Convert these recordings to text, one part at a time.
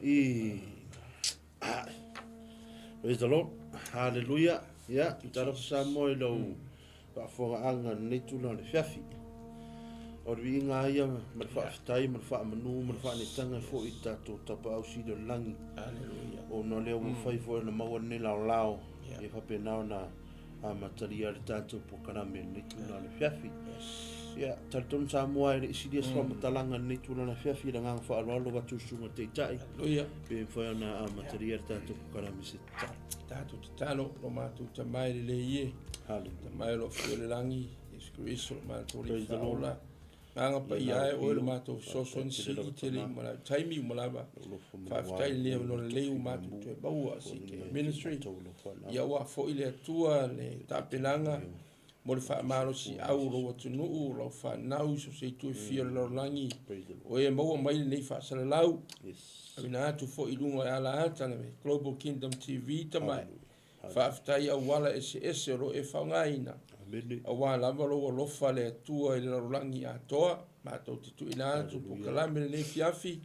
I Praise the Lord. Hallelujah. Ia, talofa Samoa i lau faafofogaaga i lenei tulaga o le afiafi. O le viiga lava ia ma le faafetai ma le faamanu ma le faaneetaga foi i le tatou Tapaau Sili o le Lagi. Hallelujah. Ona o lea ua mafai foi ona maua lenei laolao ia faapena ona amatalia ai le tatou polokalame i lenei tulaga o le afiafi. Ia, talitonu Samoa e le i silia se faamatalaga i lenei tulaga o le afiafi i le agaga faaaloalo avatu i le susuga i le Taitai Hallelujah. pe mafai ona amatalia le tatou polokalame i se tatalo. Tatou tatalo, lo matou Tama e lelei e. Hallelujah. Tama e o lo o afio i le lagi, Iesu Keriso lo matou Alii Praise the Lord. Faaola. Agaga paia ae oe lo matou fesoasoani sili tele uma lava taimi uma lava. Faafetai i lenei avanoa lelei ua matou toe maua CK Ministry. Ia ua foi le Atua le tapenaga mo le faamalosiau o lou atunuu, o lau fanau i so o se itu e fia o le lalolagi, o e maua mai lenei faasalalau. Auina atu foi i luga o le ala ata le Global Kingdom TV tamae. Faafetai i auala eseese o lo o e faaaogaina, aua lava lou alofa le Atua i le lalolagi atoa. Matou te tuuina atu polokalame lenei afiafi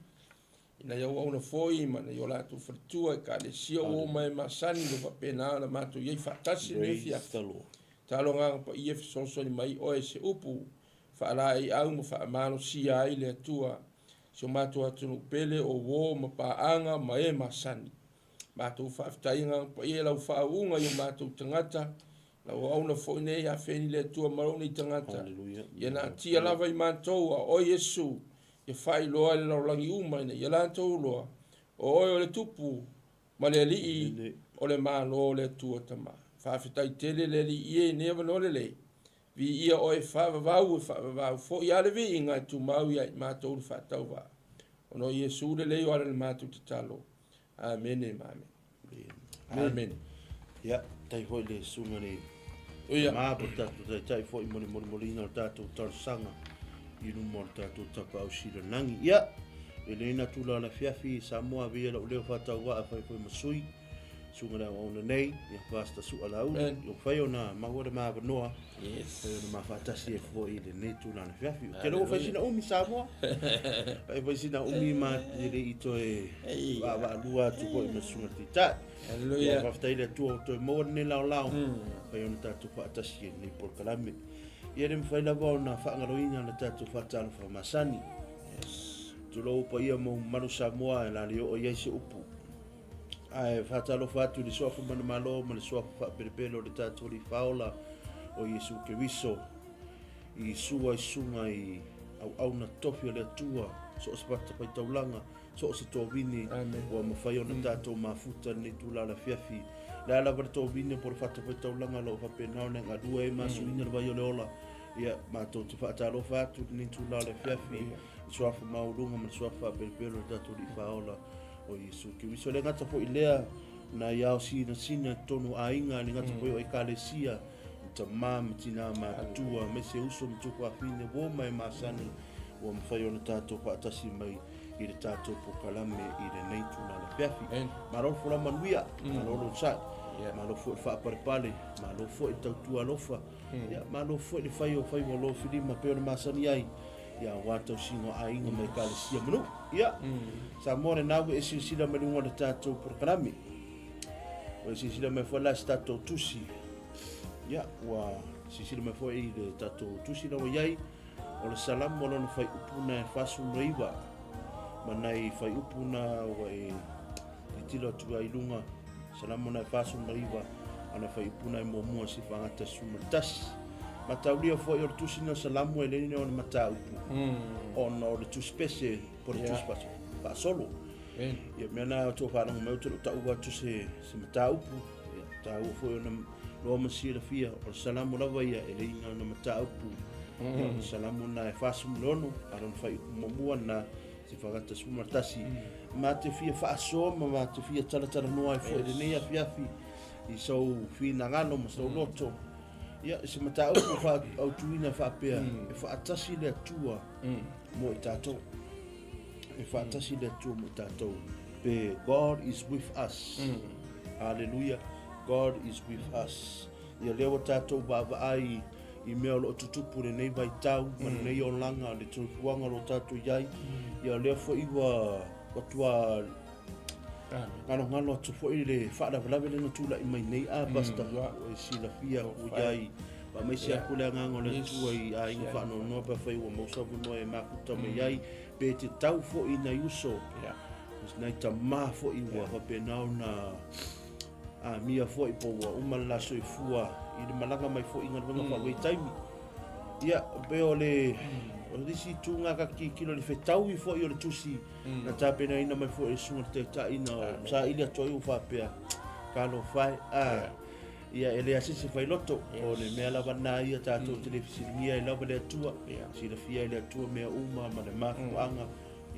i nai auauna foi ma nai o latou faletua, ekalesia ua uma e masani ua faapena ona matou i ai faatasi lenei afiafi. Talo agaga paia fesoasoani mai oe i se upu faalaeiau ma faamalosia ai le Atua si o matou atunuu pele o uo ma paaga ma e masani. Matou faafetai agaga paia i lau faauuga i o matou tagata, lau auauna foi nei ia feni le Atua ma lou nei tagata. Ia natia lava i matou, a oe Iesu, ia faailoa i le lalolagi uma ina ia latou iloa, o oe o le Tupu ma le Alii o le Malo o le Atua Tama. Faafetai tele le Alii e i nei avanoa lelei. Viia oe e faavavau e faavavau foi a le viiga e tumau ia i matou le faatauvaa. Ona o Iesu lelei o ala le matou tatalo. Amene ma amene. Amene. Ia, tai foi le susuga le Ia. Tama po o le tatou taitai foi mo le molimoliina o le tatou talosaga i luma o le tatou Tapaau Sili o le Lagi. Ia, e lelei na tula o le afiafi Samoa avea ia lou leo faatauvaa e fai foi ma sui susuga le auauna nei, ia Pastor Su'a Laulu, Amen. ia mafai ona maua le ma avanoa Yes. Fai ona ma faatasi ai foi i lenei tulaga afiafi. Ou te iloa ua fai sina umi Samoa. Fai foi sina umi ma e le i toe vaavaalua atu foi ma susuga Taitai. Hallelujah. Ia, faafetai i le Atua ua toe maua lenei laolao. Fai ona tatou faatasi i lenei polokalame. Ia le mafai lava ona faagaloina le tatou faatalofa masani. Yes. Tulou paia ma mamalu Samoa e la le oo i ai se upu. Ae faatalofa atu i le Suafa Manumalo ma le Suafa Faapelepele o le tatou Alii Faaola o Iesu Keriso, i sua i susuga i auauna tofi o le Atua, so o se fatafaitaulaga, so o se tovini ua mafai ona tatou mafuta i lenei itula afiafi. O le a lava le tovini po o le fatafaitaulaga o lo o faapena ona e galue ai ma asuina le vai o le ola, ia, matou te faatalofa atu i lenei itula o le afiafi i le Suafa Maualuga ma le Suafa Faapelepele o le tatou Alii Faaola o Iesu Keriso. E le gata foi i lea, nai ao sinasina i totonu o aiga, e le gata foi o ekalesia, i tama ma tina matutua, aemaise uso ma tuafafine, uo ma e masani, ua mafai ona tatou faatasi mai i le tatou polokalame i lenei itula o le afiafi. Malo le folau manuia, malo le onosai, malo foi le faapalepale, malo foi le tautua alofa, ia, malo foi le fai o faiva o lofilima pei ona masani ai. Ia, aua le tausiga o aiga ma ekalesia ma nuu. Ia, Samoa lena ua e silasila mai luga o le tatou polokalame. Ua e silasila mai foi la i se tatou tusi. Ia, ua silasila mai foi i le tatou tusi na ua i ai, o le Salamo lona fuaiupu na e 49, ma nai fuaiupu na ua e tilotilo atu ai i luga, Salamo na e 49, ana fuaiupu na e muamua se fagata 11. Mataulia foi o le tusi na o Salamo e le nei ona mataupu, ona o le tusi pese po o le tusi faasolo. Ia, mea na o tou faalogo mai ou te le o taua atu se mataupu, ia, taua foi ona loa ma silafia, o le Salamo lava ia e leai na ona mataupu. Ia, o le Salamo na e 46, a lona fuaiupu muamua na se fagata 11. Ma te fia faasoa ma ma te fia talatalanoa ai foi i lenei afiafi i sou finagalo ma sou loto. Ia, se mataupu faaautuina faapea, e faatasi le Atua mo i tatou. E faatasi le Atua mo i tatou. Pe God is with us. Hallelujah. God is with us. Ia lea ua tatou vaavaai i mea o lo o tutupu i lenei vaitau ma lenei olaga, le soifuaga o lo o tatou i ai. Ia lea foi ua matua Galogalo atu foi le faalavelave lea na tulai mai nei a Pastor, ua e silafia ua i ai faamaise atu le agaga o le Atua i aiga faanoanoa pe afai ua maua se avanoa e mafuta mai ai pe te tau foi i nai uso nai tama foi ua faapena ona amia foi po ua uma le la soifua i le malaga mai foi i galuega faavaitaimi. Ia, pe o le o le isi itu ka tilotilo i le fetaui foi o le tusi na tapenaina mai foi e le susuga i le Taitai na saili atu ai ua faapea, talofa e, a, ia e leai se isi failoto, o le mea lava lena ia tatou te le fesiligia ai lava le Atua, silafia e le Atua mea uma ma le mafuaaga,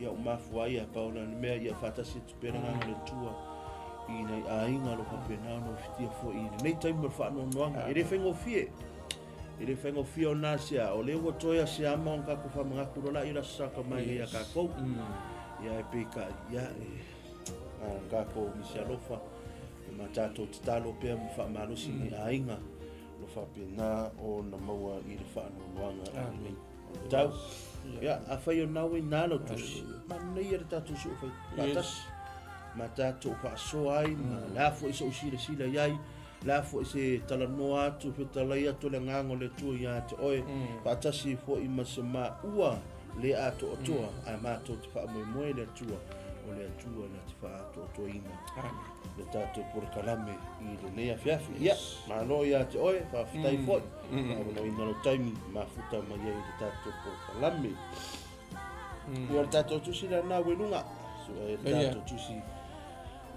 ia ua mafua ai, a pau la le mea ia faatasi atu pea le agaga o le Atua i nai aiga o lo o faapena ona ofitia foi i lenei taimi o le faanoanoaga. E le faigofie. E le faigofie ona asia, o lea ua toe asia ma ona tatou faamanatu loa la i le Aso Sa ka mai ia tatou. Ia e peitai, ia e a tatou misi alofa, e ma tatou tatalo pea ma faamalosi nai aiga, lo faapena ona maua i le faanoanoaga i lenei tau. Ia, afai o nau i nā lau tusi, manaia le tatou soo fai faatasi, ma tatou faasoa ai, ma le a foi sou silasila i ai, Le a foi se talanoa atu, fetalai atu le Agaga o le Atua ia te oe, faatasi foi ma se maua le atoatoa, ae matou te faamoemoe i le Atua, o le Atua na te faaatoatoaina le tatou polokalame i lenei afiafi. Ia, malo ia te oe, faafetai foi, faaavanoaina lou taimi mafuta mai ai i le tatou polokalame. Ia, o le tatou tusi lena ua i luga, le tatou tusi.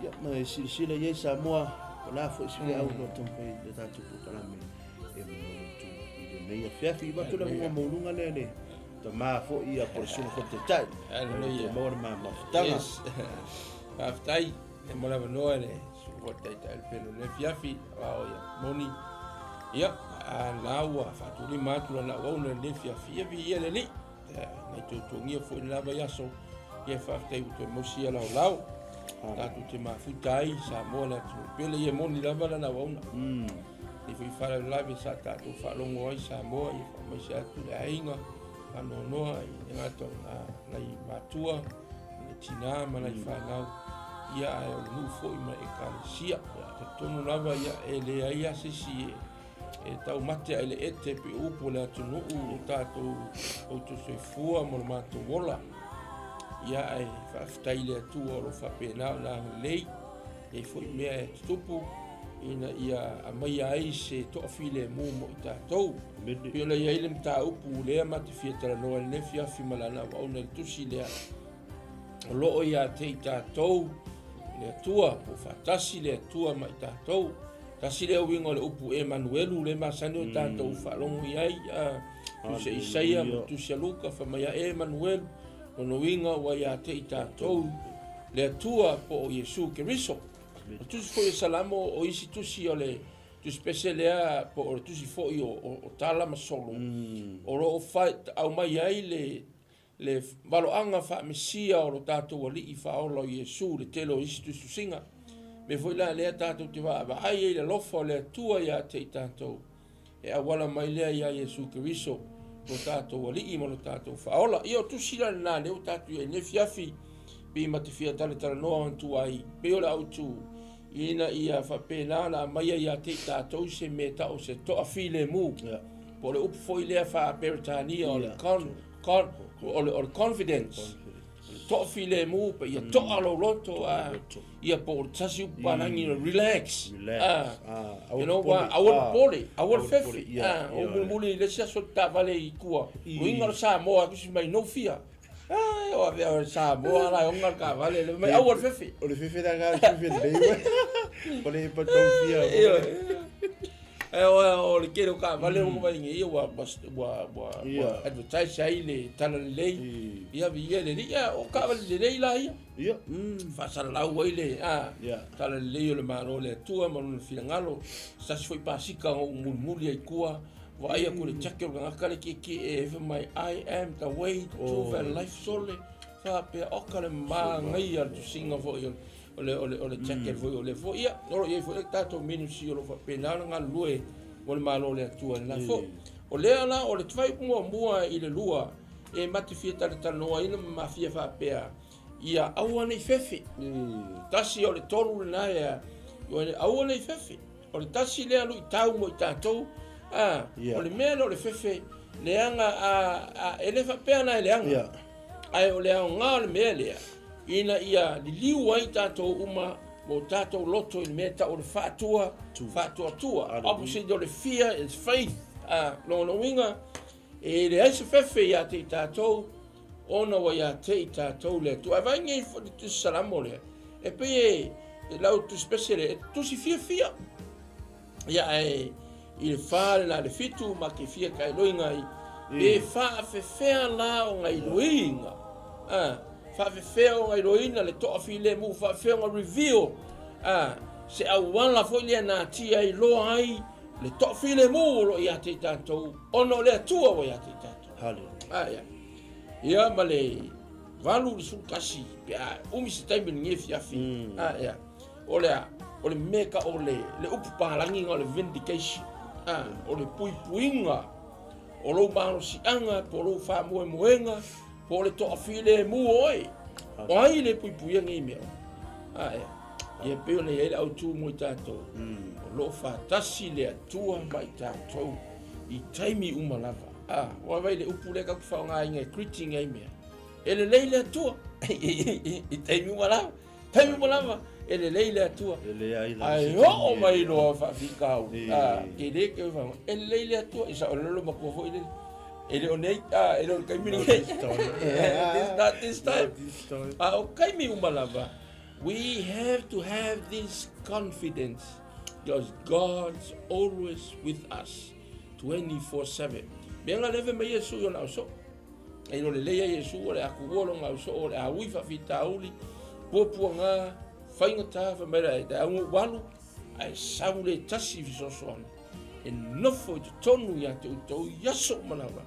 Ia, ma e silasila i ai Samoa, o le a foi se feau o lo o taumafai le tatou polokalame e momoli atu i lenei afiafi. I avatu le avanoa maualuga lea i le tama foi ia po o le susuga foi i le Taitai. Haleluia. Maua le mafutaga. Yes. Faafetai e mo le avanoa i le susuga foi i le Taitai o le pele o lenei afiafi, a o ia moni. Ia, a la ua faatulima atu lana auauna i lenei afiafi, ia viia le Alii. Nai tuatuagia foi le la vaiaso, ia faafetai ua toe mausi ia laolao. Tatou te mafuta ai Samoa le atunuu pele, ia moni lava lana auauna. Nei foi faalavelave sa tatou faalogo ai Samoa, ia faamaise atu le aiga, faanoanoa i le gata o nai matua, le tina ma nai fanau, ia ae o le nuu foi ma ekalesia. Talitonu lava ia e leai lava se isi e taumate ai le ete pe upu o le atunuu o tatou outou soifua mo le matou ola. Ia ae faafetai i le Atua o lo o faapena ona agalelei nei foi mea e tutupu ina ia aumaia ai se toafilemu mo i tatou. Pei ona i ai le mataupu lea ma te fia talanoa i lenei afiafi ma lana auauna i le tusi lea o lo o ia te i tatou le Atua, po o faatasi le Atua ma i tatou. Tasi lea uiga o le upu Emanuelu lea masani o tatou faalogo i ai, tusi a Isaia ma tusi a Luka, fai mai a Emanuelu, lona uiga ua ia te i tatou le Atua po o Iesu Keriso. O le tusi foi o Salamo, o isi tusi o le tusi pese lea po o le tusi foi o Tala ma Solo, o lo o aumai ai le le valoaga faa-Mesia o lo tatou Alii Faaola o Iesu i le tele o isi tusitusiga. Mea foi la lea tatou te vaavaai ai i le alofa o le Atua ia te i tatou, e auala mai lea ia Iesu Keriso, lo tatou Alii ma lo tatou Faaola. Ia o tusi la lena lea ua tatou i ai nei afiafi, pei ma te fia talatalanoa atu ai, pei o le autu, ina ia faapena ona aumaia ia te i tatou se mea e tau o se toafilemu, po o le upu foi lea faa-Peretania o le con, Con, o le, o le confidence. O le toafilemu, pe ia toa lou loto, a, ia po o le tasi upu palagi, relax. Relax. Ah, you know, aua le popole, aua le fefe. Ah, o mulimuli i le isi aso taavale i tua. Uiga o le Samoa, tusi mai no fear. Ai, o avea o le Samoa la e oga le taavale, le mai aua le fefe. O le fefe la ka fefe lelei. O le pa no fear. E o le tele o taavale ua vaai nei ua ua ua advertise ai le tala lelei. Ia viia le Alii. Ia o taavale lelei la ia. Ia. Faasalalau ai le tala lelei o le Malo o le Atua ma lona finagalo. Se tasi foi pasika na ou mulimuli ai i tua, vaai atu i le tiaki o le tagata le tietie e fai mai I am the way, the truth and life sole faapea oka le manaia o le tusiga foi o le o le, o le, o le jacket foi o lea foi. Ia, o lo o i ai foi le tatou ministry o lo o faapena ona galulue mo le Malo o le Atua i lena foi. O lea la, o le fuaiupu muamua i le lua, e ma te fia talatalanoaina ma mafia faapea, Ia aua nei fefe. Tasi o le tolu lena ia, aua nei fefe. O le tasi lea luitau mo i tatou, a, o le mea lea o le fefe, leaga a, a, e le faapea la e leaga. Ae o le aoga o le mea lea, ina ia liliu ai tatou uma ma o tatou loto i le mea e tau o le faatua, faatuatua. Opposite o le fear is faith. A, lona uiga, e leai se fefe ia te i tatou, ona ua ia te i tatou le Atua. Ae vaai nei le tusi Salamo lea, e pei e, e lau tusi pese lea, e tusi fiafia. Ia ae i le fa le la le fitu ma ke fia ka iloiga ai, pe faafefea la o ngai iloiga. A, faafefea o ngai iloina le toafilemu, faafefea o reveal a, se auala foi lea na atia ai loa ai le toafilemu o lo o ia te i tatou, ona o le Atua ua ia te i tatou. Hallelujah. Ah, ia. Ia ma le 81 pe a umi se taimi lenei afiafi. Ah, ia. O le a, o le mea ka o le, le upu palagi o le vindication. Ah, o le puipuiga o lou malosiaga po o lou faamoemoega po o le toafilemu o oe. O ai le puipuia nei mea? Ah, ia. Ia pei ona i ai le autu mo i tatou. O lo o faatasi le Atua ma i tatou i taimi uma lava. A, ua vaai le upu lea tatou te faaaogaina e greeting ai mea. E lelei le Atua i taimi uma lava. Taimi uma lava e lelei le Atua. E leai la Ae oo mai loa faafitauli. A, ke le ke fa. E lelei le Atua. I sa o lelo matua foi lele. E le o nei, a, e le o le taimi lenei. This not this time. A o taimi uma lava, we have to have this confidence because God's always with us. 24/7. Mea nga leve mai Iesu i ona ausoo. E ilo lelei ai Iesu o le aku ua longa ausoo o le aui faafitauli, puapuaga, faigata, fai mai la e te auga ualu, ae sau le tasi i fesoasoani. E nofo i totonu ia te outou i aso uma lava,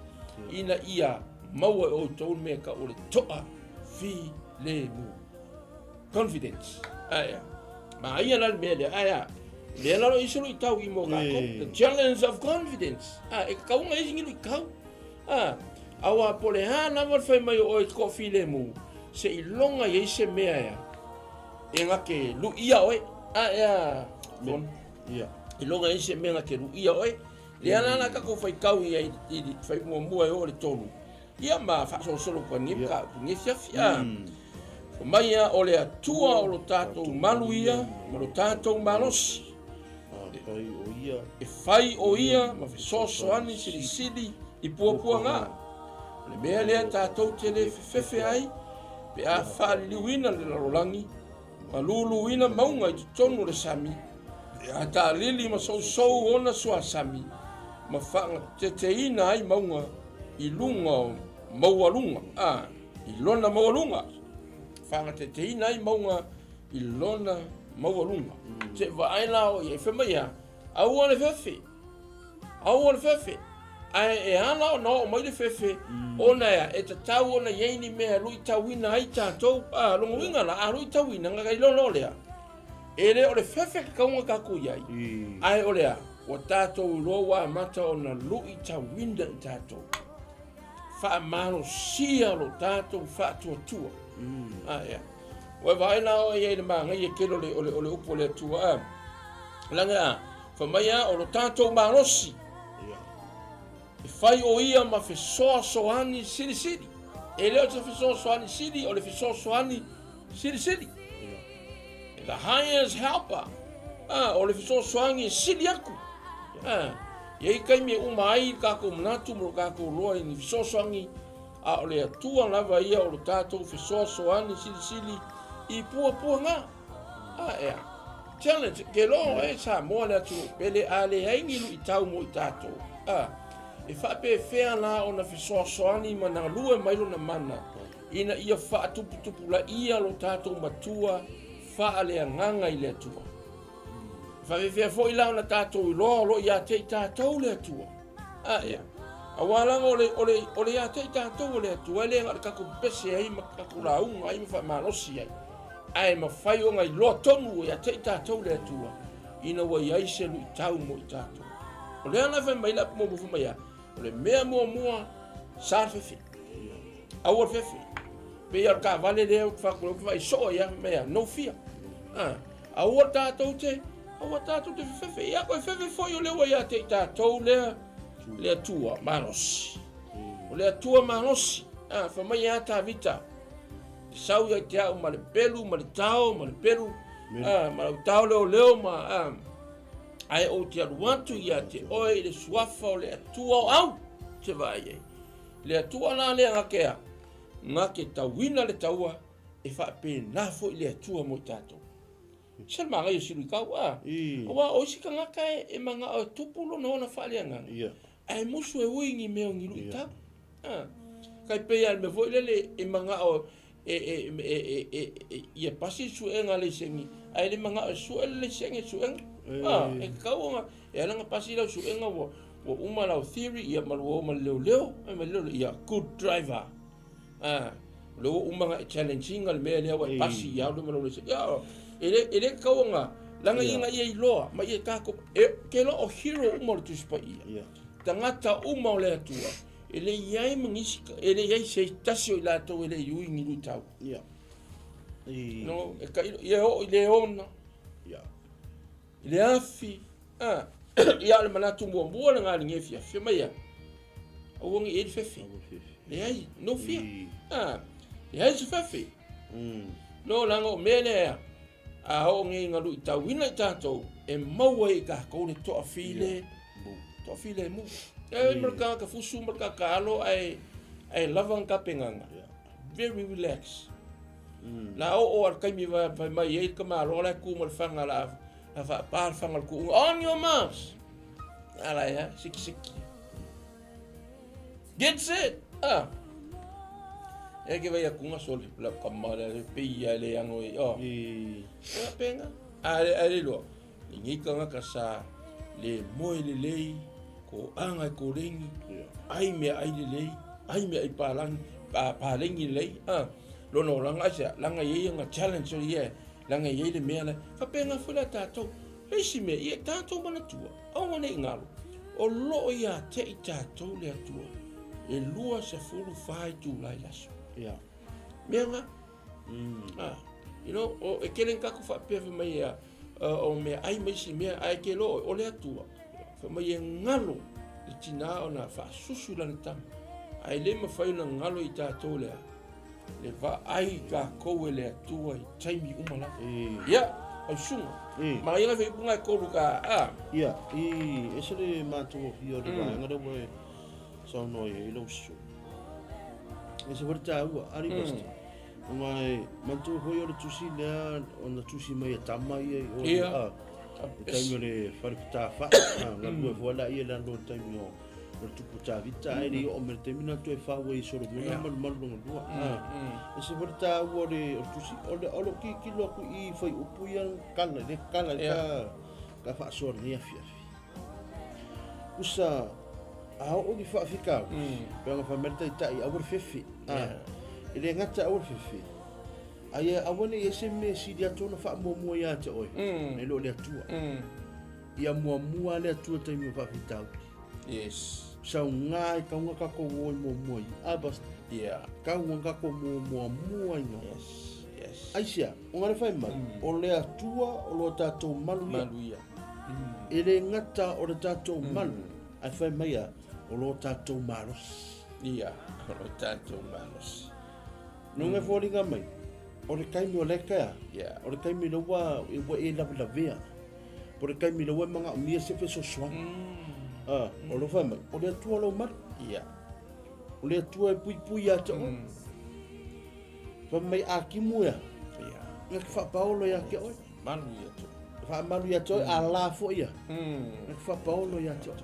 ina ia maua e outou le mea e tau o le toa fi le mu. Confidence. Ae a. Ma ia la le mea lea. Ae a. Lea la lo isi luitau i mo kākou. The challenge of confidence. A, e kauga isi ni luitau. A, aua po le a lava le fai mai o oe toafilemu, se i loga i ai se mea ea, e na ke luia oe. A, e a, Ia. I loga i ai se mea na ke luia oe. Lea la la kākou faitau i ai i fai muamua e oo le tolu. Ia ma faasolosolo atu ai lenei mataupu i lenei afiafi. A, fai mai ia, o le Atua o lo tatou malu ia ma lo tatou malosi. E fai o ia ma fesoasoani silisili i puapuaga. O le mea lea tatou te le fefefe ai pe a faaliliuina le lalolagi ma luluina mauga i totonu o le sami, a taalili ma sousou ona suasami, ma faagateteina ai mauga i luga o maualuga, a, i lona maualuga, faagateteina ai mauga i lona maualuga. Se vaai la o ia, fai mai a, aua le fefe, aua le fefe. Ae e ala ona oo mai le fefe, ona ea, e tatau ona i ai ni mea e luitauina ai tatou. A, lona uiga la, a luitauina, na iloa loa lea, e le o le fefe tatau ona tatou i ai, ae o le a, ua tatou iloa ua amata ona luitauina i tatou. Faamalosia lo tatou faatuatua. A, ea. Ua e vaai la oe i ai i le manaia tele o le, o le, o le upu a le Atua, a. Leaga a, fai mai a, o lo tatou malosi, e fai o ia ma fesoasoani silisili. E le o se fesoasoani sili, o le fesoasoani silisili. The highest helper. Ah, o le fesoasoani e sili aku. Ah, e i ai taimi e uma ai le tatou manatu ma lo tatou loa i ni fesoasoani, a o le Atua lava ia o lo tatou fesoasoani silisili i puapuaga. Ah, ea. Challenge, ke loa e Samoa le atunuu pele, a leai ni luitau mo i tatou. Ah, e faapefea la ona fesoasoani ma galue mai lona mana ina ia faatuputupulaia lo tatou matua faaleagaga i le Atua. E faapefea foi la ona tatou iloa o lo o ia te i tatou le Atua. A ea, aua laga o le, o le, o le ia te i tatou o le Atua, e le na o le tatou pepese ai ma tatou lauga ai ma faamalosi ai, ae mafai ona iloa tonu ia te i tatou le Atua, ina ua i ai se luitau mo i tatou. O lea la fai mai le apu muamua fai mai a, o le mea muamua, sa le fefe. Aua le fefe. Pei a o le taavale lea ou te fai atu ou te vaai soo ai lava mea, no fear. A, aua tatou te, aua tatou te fefefe. Ia koe fefe foi o lea ua ia te i tatou lea, le Atua malosi. O le Atua malosi. A, fai mai ia Tavita, sau ia te au ma le pelu ma le tao ma le pelu, a, ma lau tao leoleo ma, a, ae ou te alu atu ia te oe i le suafa o le Atua o au, te vaai ai. Le Atua la lea na ke a, na ke tauina le taua, e faapena foi le Atua mo i tatou. Se le manaia o si luitau, a. Aua o isi tagata e manao e tupu lona ona faaleagaga, ae musu e ui ni mea o ni luitau. A. Tai pei lava o le mea foi lele e manao e ia pasi le suega a laisene, ae le manao e sue le laisene suega. A, e tatau ona, e ala ona pasi lau suega ua uma lau theory, ia ma ua o ma le leoleo, ma le leoleo, ia good driver. A, o lea ua uma ona e challenge ina le mea lea ua e pasi ia alu ma lou laisene. Ia, e le tatau ona, leaga ina ia iloa ma ia tatou, e, te iloa o hero uma o le Tusi Paia. Tagata uma o le Atua, e le i ai ma nisi, e le i ai se tasi o i latou e le i ui ni luitau. Ia. I... No, e ka ilo, ia oo i le ona. Ia. I le afi. Ah. Ia o le manatu muamua le ngā linge fia fia mai ia. Aua ni e le fefe. Leai, no fear. Ah. Leai se fefe. No langa o mea lea a oo nei ina luitauina i tatou, e maua ai i tatou le toafilemu. Toafilemu. E ma le tagata fusu ma le tagata alo ae ae lava ana tapenaga. Very relax. La oo lava i le taimi fai mai ai le tamaloa la e tu ma le faga la la faapa le faga o le tuuga. On your marks! A la ea, sikisiki. Get set! Ah. E ke vai akunga sole la kama le pe ia le ano e. Oh. I. Ia penga. A le a le lo. Ni ka ngaka sa le moe le lei ko anga ko lengi. Ai me ai le lei, ai me ai palangi, pa palengi le lei. Ah. Lono langa asia, langa ye nga challenge o ye, langa ye le mea le. Fa penga foi la tatou. Le isi mea, ia tatou manatua, aua ne i galo, o lo o ia te i tatou le Atua, e 24 itula i le aso. Ia. Mea nga. Ah, you know, o, e kele ni tatou faapea fai mai ia, o mea ai ma isi mea, ae ke loa o le Atua, fai mai e galo le tina ona faasusu i lana tama, ae le mafai ona galo i tatou le a. Le vaai takou e le Atua i taimi uma lava. Ia, au susuga. Ma ia fai upu e kolu ka a. Ia, i ese le matagofie o le vaega lea ua e saunoa i ai lau susuga. Ese foi le taua, ali pastor. Ona e manatua foi o le tusi lea ona tusi mai e tama ia i o. Ia. I taimi o le fale patafa, galue foi la ia le alo i le taimi o o le tupu Tavita ae le i oo mai le taimi na toe fau ai e Solomona ma le malu lona lua. E se foi le taua o le o le tusi, o le o lou tilotilo atu i fuaiupu ia kala, le kala i ka ka faasoa i lenei afiafi. Usa, a oo ni faafitauli, pe ona fai mai le taitai, aua le fefe. E le gata aua le fefe, ae aua ne i i ai se mea e sili atu ona faamuamua ia te oe, nai lo le Atua. Ia muamua le Atua i taimi o faafitauli. Yes. Sauga e tau ona tatou o i muamua i a pastor. Yeah. Tau ona tatou muamua ina. Yes. Yes. Aisea, ona le fai mai, o le Atua o lo tatou malu ia. Malu ia. E le gata o le tatou malu, ae fai mai a, o lo tatou malosi. Ia, o lo tatou malosi. Nonga e foliga mai, o le taimi o leka ea, Yeah. o le taimi lea ua e lavelavea. Po o le taimi lea ua e manaomia se fesoasoani. A, o lo fai mai, o le Atua lou malu. Ia. O le Atua e puipui ia te oe. Fai mai a timu ea, Ia. na te faapaolo ia te oe. Malu ia te oe. Faamalu ia te oe, a la foi ia, na te faapaolo ia te oe.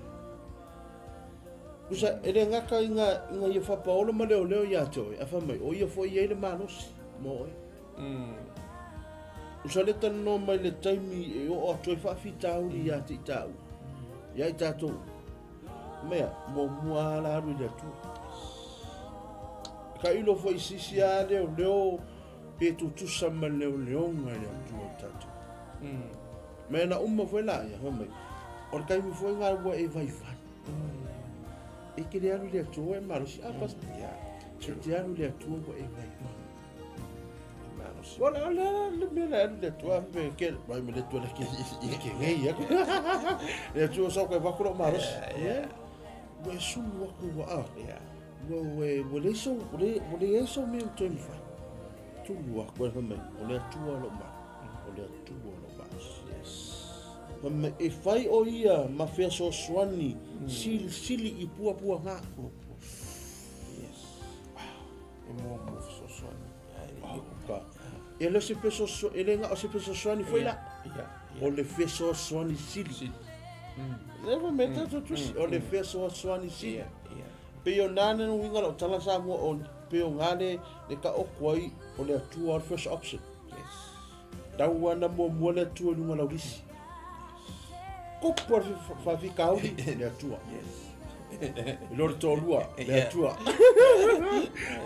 Tusa, e le gata ina ia faapaolo ma leoleo ia te oe, ae fai mai, o ia foi e i ai le malosi mo oe. Usa le talanoa mai le taimi e oo atu ai faafitauli ia te i tāua, ia i tātou. Mea, muamua ala alu i le Atua. Ka ilo foi sisi a leo leo pe tutusa ma leo leonga i le Atua i tātou. Mea na uma foi la ia, fai mai, o le taimi foi ngā ua e vaivai. E te le alu i le Atua e malosi, a pastor. E te alu i le Atua ua e vaivai. O le le le mea le alu le Atua pe ke mai me le Atua le ke i ke ngei aku. Le Atua sa ko va ko malosi. Yeah. Ua e sulu aku ua a. Yeah. Ua ua ua le so ua le ua le ai so mea toe mawhai. Tulu aku e mai o le Atua lo ma. O le Atua lo malosi. Yes. Fai mai e fai o ia ma feasoasoani silisili i puapuaga. Puapua. Yes. E muamua fesoasoani. Ka. E le se fesoaso e le ga o se fesoasoani foi la. Ia. O le fesoasoani sili. Sili. Le fa me tatou tusi o le fesoasoani sili. Ia. Ia. Pei o nā le uiga lau tala Samoa o pei o ngā le le ka oko ai o le Atua o le first option. Yes. Tau ana muamua le Atua i luga lau lisi. Kopu a le faafitauli le Atua. Yes. I lo le toalua le Atua.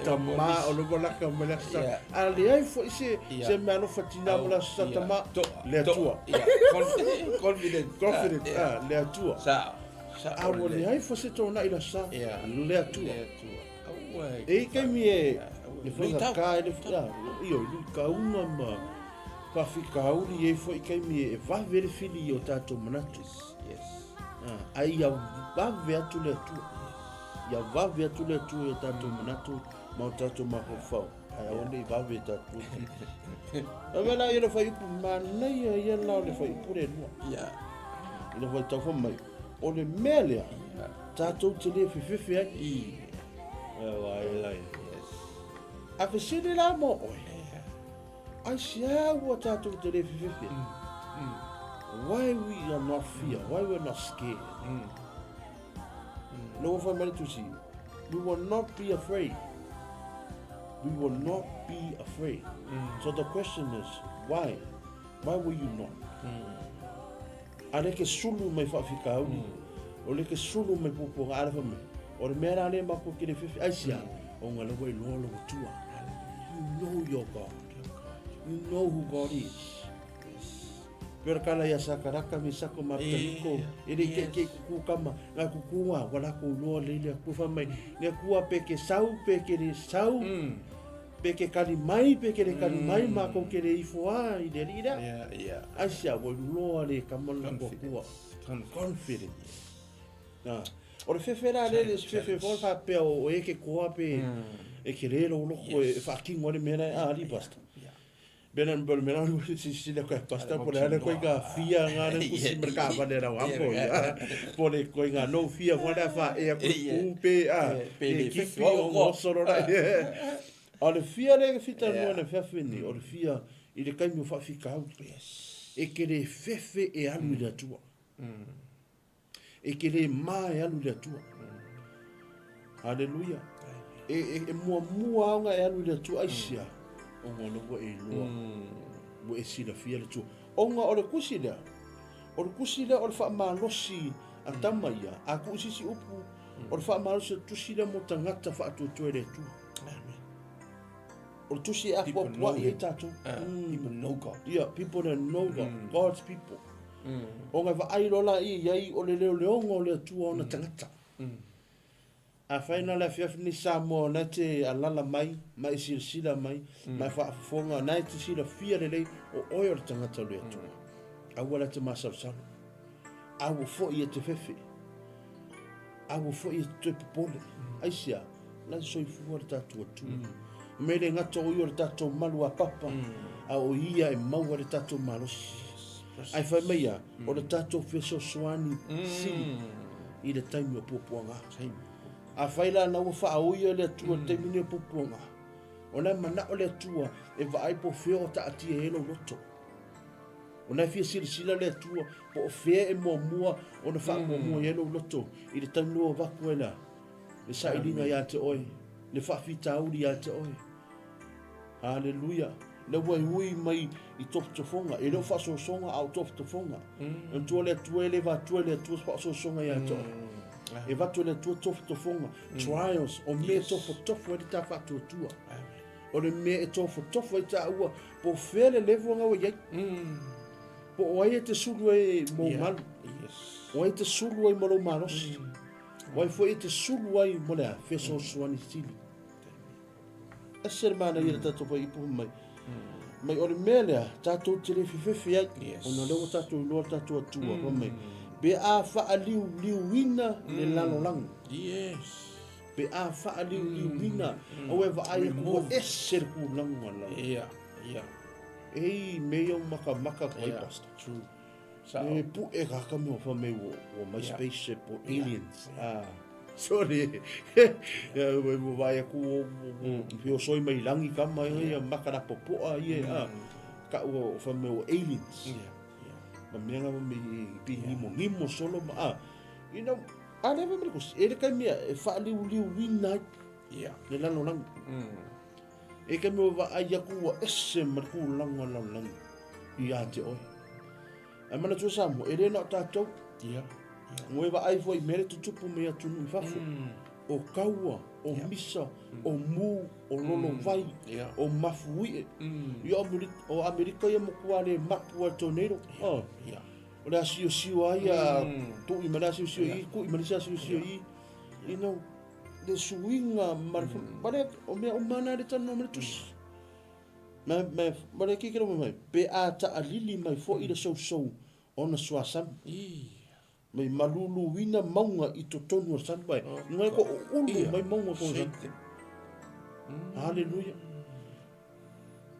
Tama o le malaka ma le aso sa. Yeah. A leai foi se Yeah. se mea alofa tina mo le aso sa tama le Atua. Yeah. Confident. Confident Yeah. ah, le Atua. Sa. Sa. A ua leai foi se tōna i la sa Yeah. le Atua. Le Atua. Aua E i kaimi e le Luitau. whangaka e le io i luikaunga ma faafikauli e foi i kaimi e vave le fili i o tātou manatu. Yes. Ah, ai ia vave atu le Atua. Ia vave atu le Atua i o tātou manatu ma o tātou mafaufau. Ai aua nei vave e tātou fili. A mea la ia le whaiupu manaia ia la o le whaiupu le lua. Yeah. I le whaitau mai. O le mea lea, Yeah. tātou te le fefefe ai. I. E wai lai. Yes. A fesili la mo oe. Yeah. Ai se a ua tātou te le fefefe. Why we are not fear? Why we are not scared? No one from to see. We will not be afraid. We will not be afraid. So the question is, why? Why will you not? A le ke sulu mai faafikauli. O le ke sulu mai pupuaga a le fai mai. O le mea la lea makou ke le fefe. Ai sia, o ga le ua iloa lou Atua. You know your God. You know who God is. Pei o le kala ia Sakaraka me Sako ma Abetaliko, e le i ke'eke'e kuku kama, ga kuku a ua lakou iloa lelei le Atua. Fai mai, le Atua pe ke sau pe ke le sau, pe ke kali mai pe ke le kali mai, makou ke le ifo a i le alii lea. Yeah, yeah. Ai sia, ua iloa le kama le lakou Atua. Confidence. Confidence. Ah. O le fefe la le le se fefe foi faapea o e ke koa pe e ke le lou loko e faatino ai le mea lea a alii pastor. Yeah. Bena bena mena si si le koe pastor po le ale koe ka fia nga le kusi me ka va le rau ambo ya. Po le koe nga no fia fo le fa e ku ku pe a Pe e le kipi fefe o o ngoso ro la. O le fia le fita Yeah. no le fefe ni o le fia i le kaimi o faafikauli. Yes. E ke le fefe e alu i le Atua. E ke le ma e alu i le Atua. Haleluia. E, e, e muamua aoga e alu i le Atua ai sia. O ngā ua e iloa. Ua e silafia le Atua. Ona o le kusi lea. O le kusi lea o le faamalosi a tama ia. A kuu sisi upu. O le faamalosi o le tusi lea mo tagata faatuatua i le Atua. Amen. O le tusi e People apuapua'i know ai him. tatou. People know God. Yeah, people that know God, God's people. O ngā vaai loa laia i ai o le leoleoga o le Atua ona tagata. Afai na le afiafi nei Samoa o na e te alala mai, ma e silasila mai, ma e faafofoga, na e te silafia lelei o oe o le tagata o le Atua. Aua la te masalosalo. Aua foi e te fefe. Aua foi e te toe popole. Aisea, la e soifua le tatou Atua. Me le gata o ia o le tatou malu a papa, a o ia e maua le tatou malosi. Ai fai mai ia, o le tatou fesoasoani sili i le taimi o puapuaga. Same. A fai la na ua faaoia le Atua i le taimi nei o puapuaga. O la e manao le Atua e vaai po o fea o taatia ai lou loto. O la e fia silasila le Atua po o fea e muamua ona faamuamua i ai lou loto i le taimi ua avatu ai la le sailiga ia te oe, le faafitauli ia te oe. Haleluia. Le ua e ui mai i tofotofoga, e le o faasoasoga a o tofotofoga. E tua le Atua e le vatua le Atua se faasoasoga ia te oe. E vatu e le Atua tofotofoga, trials, o mea e tofotofo ai le ta faatuatua. Amen. O le mea e tofotofo ai taua, po o fea le level nga ua i ai. Po o ai e te sulu ai mo Yeah. malu. Yes. O ai te sulu ai mo lou malosi. O ai foi e te sulu ai mo le a fesoasoani sili. Ese le manaia le tatou faiupu mai. Mai o le mea lea, tatou te le fefefe ai, ona o lea ua tatou iloa le tatou Atua, fai mai, pe a faaliuliuina le lalolagi. Pe a faaliuliuina, aua e vaai atu ua ese le tulaga la. Ei, mea ia ua makamaka atu ai, Pastor. E puʻe ka ka mea fai mai ua mai spaceship o aliens. Ah, sorry. Ua vaai atu ua feosoi mai lagi kama ia maka la popoa ia ah ka ua fai mai ua aliens. Ma mea nga mai pi ngimo ngimo solo ma ah. You know, a le fai mai ko e le kai mea e faaliuliuina ai. Le lalolagi. E ka mea vaai aku ua ese ma le tulaga o le lalolagi ia te oe. Ae manatua Samoa, e le na o tatou. Ia. Ua e vaai foi i mea le tutupu mai atunuu i fafo. O kaua, o misa, o mu, o lolovai, o mafuie. Ia o Amerika ia matua le mapu a le tornado. Ia. O le asiosio a ia, tui ma le asiosio i, tui ma le isi asiosio i. You know, le suiga ma le ma le o mea uma na le talanoa mai le tusi. Ma ma ma le kikilo mai mai pe a taalili mai foi le sousou ona suasami. Mai maluluina mauga i totonu o le sami mai. Ngai ko ulu mai mauga ko sami. Hallelujah.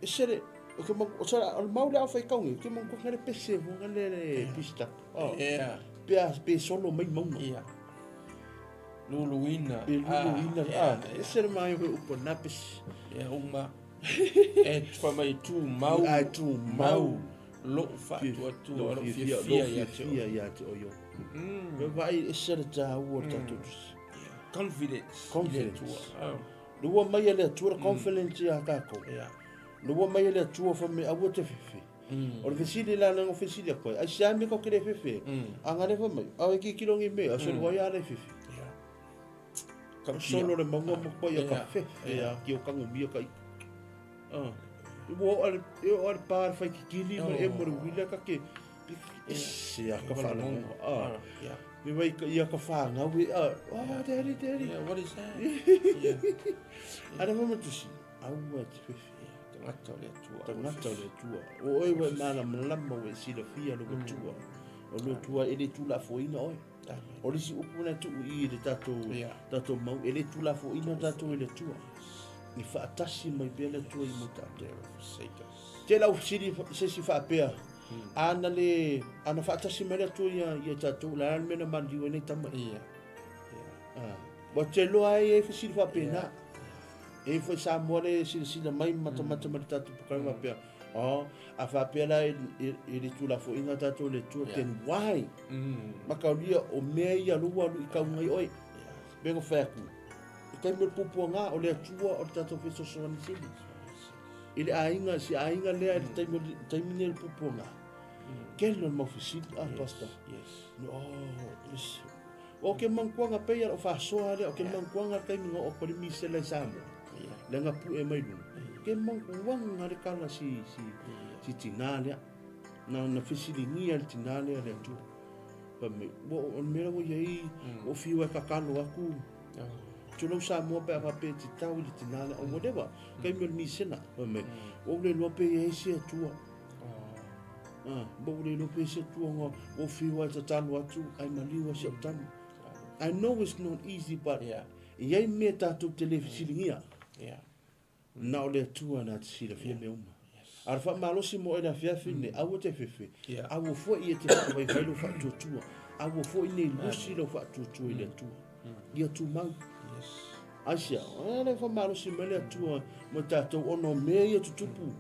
E sere o ke mau o sara o le mau le au whai kaungi ke mau ko ngare pese mo ngare le pista. Oh. Yeah. Pe a pe solo mai mauga. Yeah. Luluina. Pe luluina. Ah, ah e sere mai ho upo na pese. Yeah, uma. E wha mai tu mau. Ai tu mau. Lou faatuatua, lou fiafia ia te oe. Lou fiafia ia te oe. Me vaai e sere tāua o tātou tusi. Confidence. Confidence. Le ua mai e le Atua le confidence ia tātou. Le ua mai e le Atua wha me aua te fefe. O le fesili la lengo fesili a koe. Ai se ame ko kere fefe. A ngare wha mai. Au e ki kirongi me. A solo wai a le fefe. Ka solo le maunga mo koe ia ka fefe a ki o kango mia ka ika. Ua o ale, e o ale pā le whai kikili ma e mo le wila ka ke. Se a ka whalango. Me wai ka ia ka whāngau e a. Oh, daddy, daddy. Yeah, what is that? Yeah. Ara mama tusi. Aua te fefe. Tangata o le Atua. Tangata o le Atua. O oe wai mana malama o e silafia lo Atua. O le Atua e le tulafoina oe. O le isi upu na tuu i le tatou, tatou mau, e le tulafoina tatou e le Atua. I faatasi mai pea le Atua i mo tatou. Te lau fesili se isi faapea, ana le, ana faatasi mai le Atua ia, ia tatou, la le mea na maliliu ai nei tama. Ia. Ah. Ua te loa ai e fesili faapena. E foi Samoa le silasila mai matamata ma le tatou pokai faapea, oh, a faapea la e, e, e le tulafoina tatou le Atua, then why? Makaulia o mea ia lua alu i kauga i oe. Me ngo whai atu. I taimi o le pupuanga o le Atua o le tatou fesoasoani sili. I le aiga, si aiga lea i le taimi o le taimi nei o le pupuanga. Kele o le mau fesili, ah, pastor. Yes. Oh, yes. O ke mankuanga pei o whasoa lea, o ke mankuanga le taimi nga o ko le misela i Samoa. Le nga pu e mai luna. Ke mankuanga le kala si, si, si tina lea. Na, na fesiligia le tina lea le Atua. Fai mai, ua, o le mea ua iai, ua fiu ai kakalo aku. Tulou Samoa pe a faapea te tau i le tina lea, or whatever. Taimi o le misena. Fai mai, ua ou le iloa pe i ai se Atua. Ah, ua ou le iloa pe i ai se Atua nga ua fiu ai tatalo atu, ai maliu ai si au tama. I know it's not easy, but Yeah. i ai mea tatou te le fesiligia. Yeah. Na o le Atua na te silafia mea uma. A o le faamalosi mo oe i le afiafi lenei, aua te fefe, aua foi e te faavaivai lou faatuatua, aua foi nei lusi lou faatuatua i le Atua. Ia tumau. Aisea, o le faamalosi mai le Atua mo tatou ona o mea ia tutupu,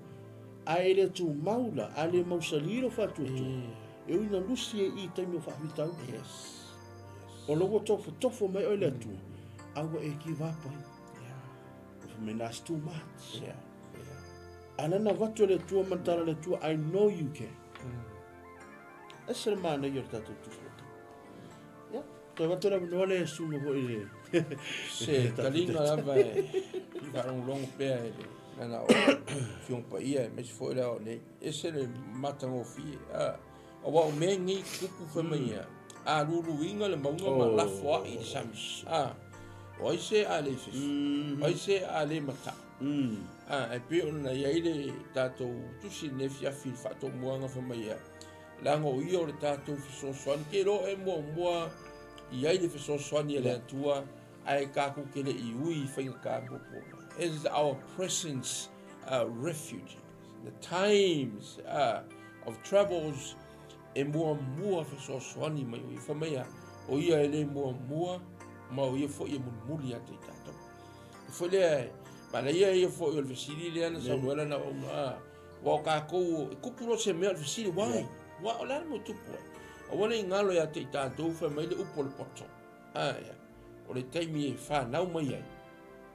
a e le tumau la, a le mausali lou faatuatua, e ui na lusi e i taimi o faafitauli. O lo ua tofotofo mai oe le Atua, aua e give up ai. I mean, that's too much. Yeah. Yeah. Ana na vatu le Atua ma tala le Atua, I know you can. Ese le mana i o le tatou tusi o Yeah. Toe vatu le avanoa le suga foi le... Se taliga lava e faalogologo pea i le lana o Afioga Paia aemaise foi le ao nei. Ese le matagofie. Aua o mea nei tutupu fai mai ia, a luluina le mauga ma lafo ai i le sami. O ai se a le fefe? O ai se a le mataʻu? A, e pei ona i ai le tatou tusi i lenei afiafi i le faatomuaga fai mai ia, leaga o ia o le tatou fesoasoani. Ke iloa e muamua i ai le fesoasoani a le Atua ae tatou te le i ui i faigata muamua. It is our presence refuge. The times of troubles e muamua fesoasoani mai o ia. Fai mai ia, o ia e le muamua ma o ia foi e mulimuli ia te i tatou. E foi lea, e manaia ia foi o le fesili lea na saunoa ai lana auauna, a, aua o tatou, e tupu loa se mea o le fesili, why? Why? O le a le mea o tupu ai? Aua ne i galo ia te i tatou, fai mai le upu o le poto. A, ia, o le taimi e fanau mai ai,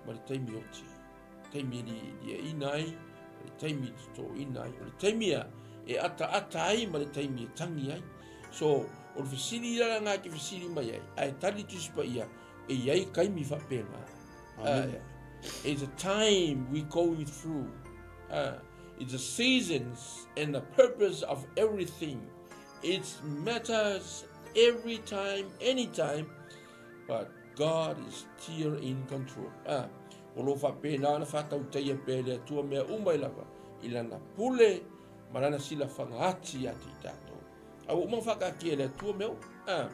ma le taimi e oti ai. Taimi e liaina ai, o le taimi e totoina ai, o le taimi a e ataata ai ma le taimi e tangi ai. So, o le fesili la lena e te fesili mai ai, ae tali Tusi Paia, e i ai taimi faapena. Amen. It's a time we going through. It's the seasons and the purpose of everything. It matters every time, anytime, but God is still in control. Ah, o lo o faapena ona faatautaia pea e le Atua mea uma i lava i lana pule ma lana silafaga ati ia te i tatou. A ua uma ona faataatia e le Atua mea uma. Ah,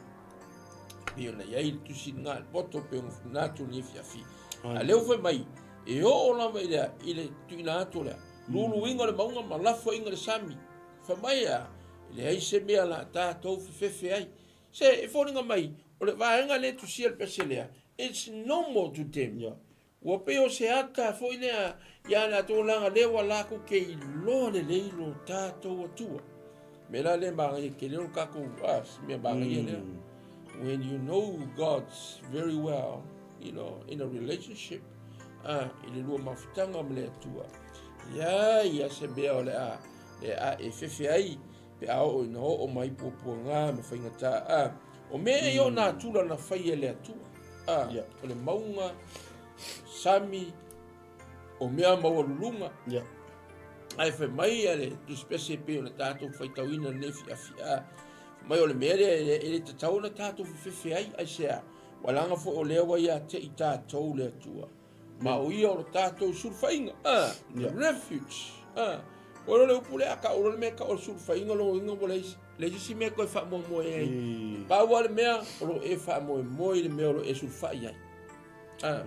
pei ona i ai le tusi lena i le poto, pei ona funa atu lenei afiafi. A lea ua fai mai, e oo lava i le, i le tuuina atu o le luluina o le mauga ma lafoaiga i le sami. Fai mai a, e leai se mea o le a tatou fefefe ai. Se e foliga mai, o le vaega lea e tusia le pese lea, it's normal to them. Yeah. Ua pei o se ata foi lea ia latou leaga lea ua lakou ke iloa lelei lo tatou Atua. Mea la lea manaia tele o le tatou, ah, se mea manaia lea. When you know God very well, you know, in a relationship, ah, i le lua mafutaga ma le Atua, ia ia se mea o le a, le a e fefe ai, pe a oo ina oo mai puapuaga ma faigata, a, o mea ia o natura na fai e le Atua, a, Yeah. o le mauga, sami, o mea maualuluga, Yeah. ae fai mai a le tusipese pei ona tatou faitauina lenei fiafia, fai mai o le mea lea e le tatau ona tatou fefefe ai, aisea, ua leaga foi o lea ua ia te i tatou le Atua. Ma o ia o lo tatou sulufaiga, a, the refuge, a. O le upu lea, a o le mea ka o le sulufaiga lona uiga ua leai leai se isi mea e toe faamoemoe ai. Pau lava le mea, o lo o e faamoemoe i le mea o lo o e sulufai ai. A.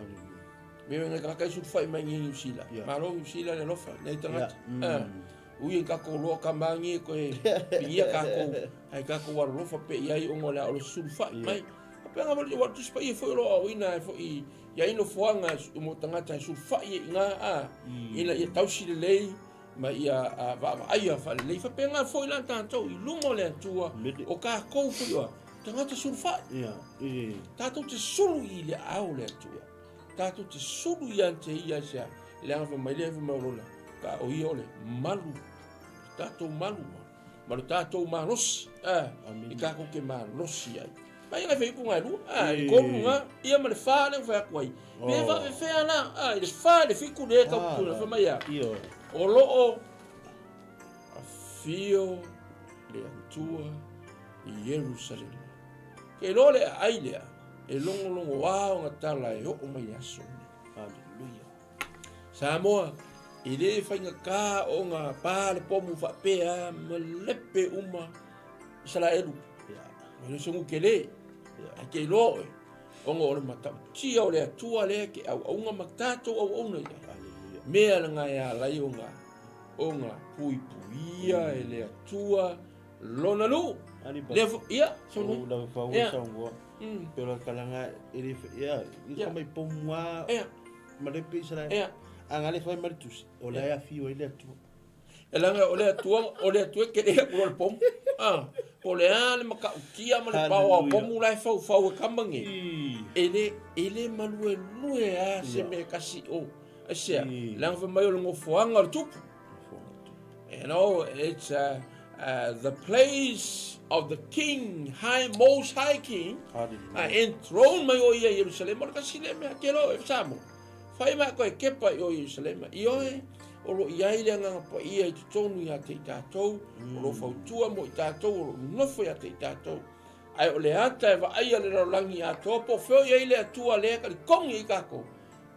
Mea ngai tagata e sulufai mai nei Niu Sila. Malo Niu Sila le alofa, nei tagata. A. Ui e tatou loa tama ngi e toe pigia tatou, ai tatou alolofa pe i ai ona o le a o le sulufai mai. Faapea lava le Tusi Paia foi o lo o aoina ai foi i ai nofoaga mo tagata e sulufai ai i ina, a, ina ia tausi lelei ma ia vaavaaia faalelei. Faapena foi la tatou i luma o le Atua, o tatou foi o tagata sulufai. Tatou te sulu i le aao o le Atua. Tatou te sulu ia te ia aisea? Leaga fai mai le fai mai o lona, ka o ia o le malu, tatou malu ma lo tatou malosi, a, i tatou te malosi ai. Mai ngai fai upu ngai lua, a, i tolu nga, ia ma le fa lea ua fai atu ai. Pe faafefea la, a, i le fa i le fitu lea e tau tutuna, fai mai a, o lo o afio le Atua i Ierusalema. Ke iloa le aai lea, e logologoa ona tala e oo mai i le aso lenei. Haleluia. Samoa, e le faigata ona pa le pomu faapea malepe uma Isaraelu. Yeah. E le o se nuu tele. Yeah. Ae te iloa oe, ona o le matautia o le Atua lea ke auauna ma tatou auauna i ai. Haleluia. Mea lena e ala ai ona, ona puipuia e le Atua lona nuu. Ali ba. Lea fo, ia, saunoa. O lava fa Ia. saunoa. Pe o kalanga e le ia, i Ia. ka mai pomu a Ia. ma le pe Israel. Ia. A nga le fai ma le tusi, o la e afio ai le Atua. E leaga o le Atua, o le Atua e kele atu loa le pomu. Ah, po o le a le matautia ma le paoa o Hallelujah. pomu la e faufau e kama nei. I. E le, e le maluelue lava se Ia. mea e tasi i o. Aisea? I. Leaga fai mai o le nofoaga o le tupu. You know, it's the place of the king, high, most high king, enthroned mai o ia i Ierusalema, o le tasi lea mea, ke loa e Samoa. Whai mai koe kepa i o Ierusalema, i oe, o lo i ai le agaga paia i totonu ia te i tātou, o lo fautua mo i tātou, o lo nofo ia te i tātou. Ae o le ata e vaaia le lalolagi atoa, po o fea o i ai le Atua lea e talikongi ai tātou.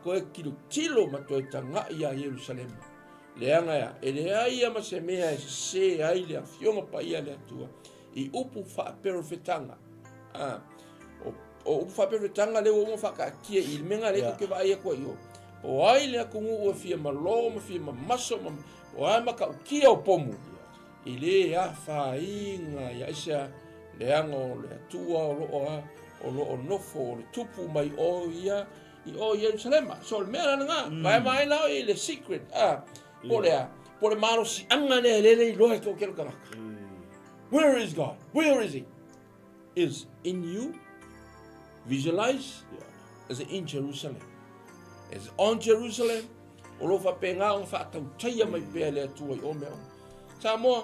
Toe tilotilo ma toe taga'i iā Ierusalema. Leaga e a, e leai ia ma se mea e sesē ai le Afioga Paia a le Atua i upu faaperofetaga. A, o, o upu faaperofetaga lea ua uma faakaatia i le mea lena lea tou te vaai atu ai i o. O ai le atunuu e fia malo ma fia mamaso ma o a matautia o pomu, e le afaina ia aisea leaga o le Atua o lo o a, o lo o nofo o le tupu mai o ia i o Ierusalema. So o le mea la lena, mm. vae mai la i le secret, ah, po le a, po le malosiaga lea e lele iloa e toatele tagata. Where is God? Where is he? Is in you. Visualize. Yeah. Is in Jerusalem. Is on Jerusalem. O lo faapena ona faatautaia mai pea le Atua i o mea uma. Samoa,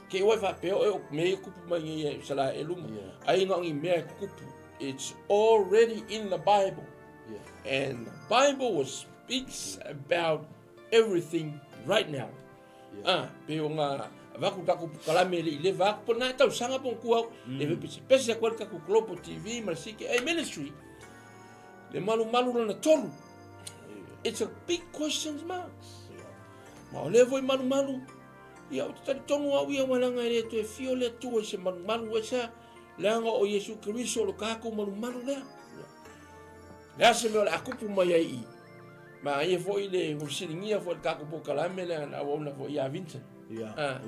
ke i wai faapea oe o mea ia kupu mai nei e Isaraelu ma ai na o ni mea e kupu. It's already in the Bible. Yeah. And the Bible was speaks about everything right now. Yeah. Ah, pe o ngā vaku taku pukalame le i le vaku po nā tausaga po kua mm. e pese pese aku le taku Global TV ma le CKA Ministry. Le malu malu lana tolu. It's a big questions marks. Ma o lea foi malumalu, ia ou te talitonu au ia ua leaga e le toe fio le Atua i se malumalu aisea, leaga o Iesu Keriso o lo tatou malumalu lea. Le a se mea o le a kupu mai ai i. Ma ia foi le fesiligia foi le tatou polokalame lea na auauna foi ia Vincent. Ia. Ah.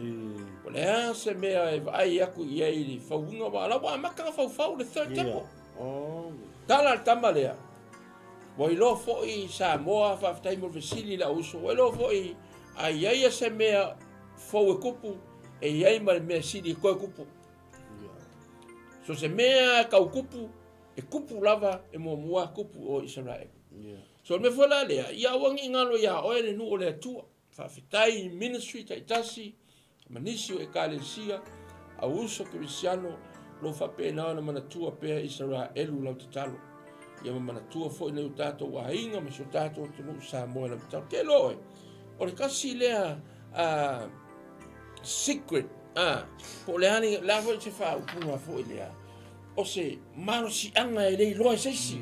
O le a se mea e vaai atu i ai i le fauina, aua la ua amata ona faufau le third temple. Oh. Tala le tama lea. Ua iloa foi Samoa, faafetai mo le fesili i lau uso, ua iloa foi a i ai se mea fou e kupu, e i ai ma le mea sili e toe kupu. So se mea e kau kupu, e kupu lava e muamua kupu o Isaraelu. So le mea foi la lea, ia aua ne i galo iā oe le nuu o le Atua. Faafetai i ministry taitasi ma nisi o Ekalesia, au uso kerisiano, lo faapena ona manatua pea Isaraelu lau tatalo. Ia ma manatua foi nai o tatou aiga ma si o tatou atunuu Samoa i lau tatalo. Ke loa oe, o le tasi lea secret, po o le a le a foi se faaupuga foi lea, o se malosiaga e le iloa e se isi.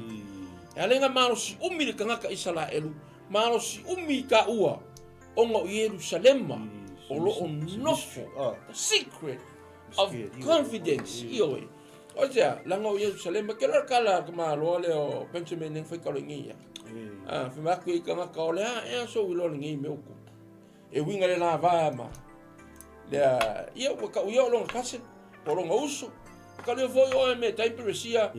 E ala ai ona malosi umi le tagata Isaraelu, Malosi umi i taua ona o Ierusalema o lo o nofo, the secret of confidence, ioe. O te a, leaga o Ierusalema, ke loa le kala a ka maloa lea o Benjamin neng fai kalo i nei ia. A, fai mai atu i tagata o le a ea sou iloa lenei mea o tupu. E uiga le la va ma lea, ia ua kau ia o lona cousin, o lona uso. Ka leo foi oe me tai peresia,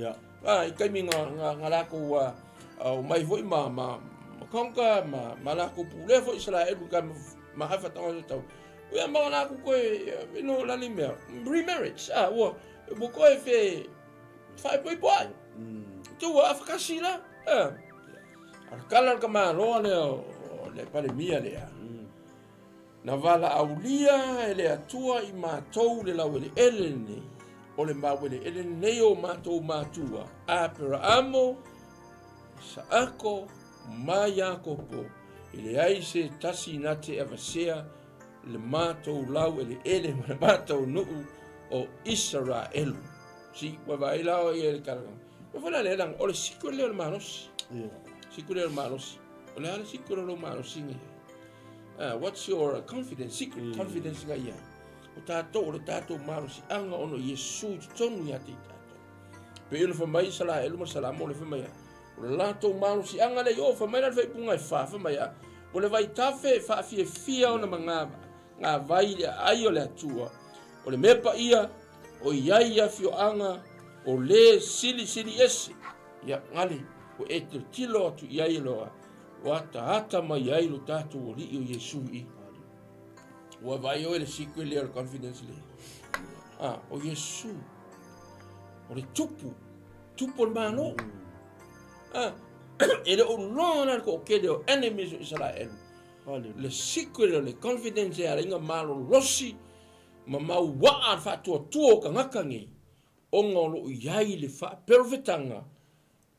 a, i taimi nga, nga, nga lakou a, o mai foi ma, ma, ma Konka, ma, ma lakou pulea foi Israelu ka ma hafa tanga tau. Ia ma lakou koe, you know, lani mea, remarriage, a, ua, ua koe fe, faaipoipo ai. Tu ua afakasi la, a. A kala le tamaloa lea o le Palemia lea. Na valaaulia e le Atua i matou le laueleele lenei, o le maueleele lenei o matou matua, Aperaamo, Isaako ma Iakopo, e leai se tasi na te avasea le matou laueleele ma le matou nuu o Isaraelu. Si, ua vaai la oe i le tala. Ua foi la lea langa, o le secret lea o le malosi. Yeah. Secret lea o le malosi. O le a le secret o lou malosi ngai ai? What's your confidence, secret confidence ngai ai? O tātou, o le tātou malosiaga ona o Iesu i totonu ia te i tātou. Pei ona fai mai Isaraelu ma Salamo le fai mai a, o le latou malosiaga lea i o, fai mai la le faaipuga e fa, fai mai a, o le vaitafe e faafiafia ona magavai i le aai o le Atua, o le mea paia, o i ai i afioaga o le silisili ese. Ia, gale, ua e tilotilo atu i ai loa, Ua ataata mai ai lo tatou Alii o Iesu i. Ua vaai oe le secret lea o le confidence lea. Ah, o Iesu. O le tupu. Tupu o le Malo. Ah, e le o loa la le toatele o enemies o Israel. Le secret o le confidence e ala ai ona malolosi ma mauaa le faatuatua o tagata nei, ona o lo o i ai le faaperofetaga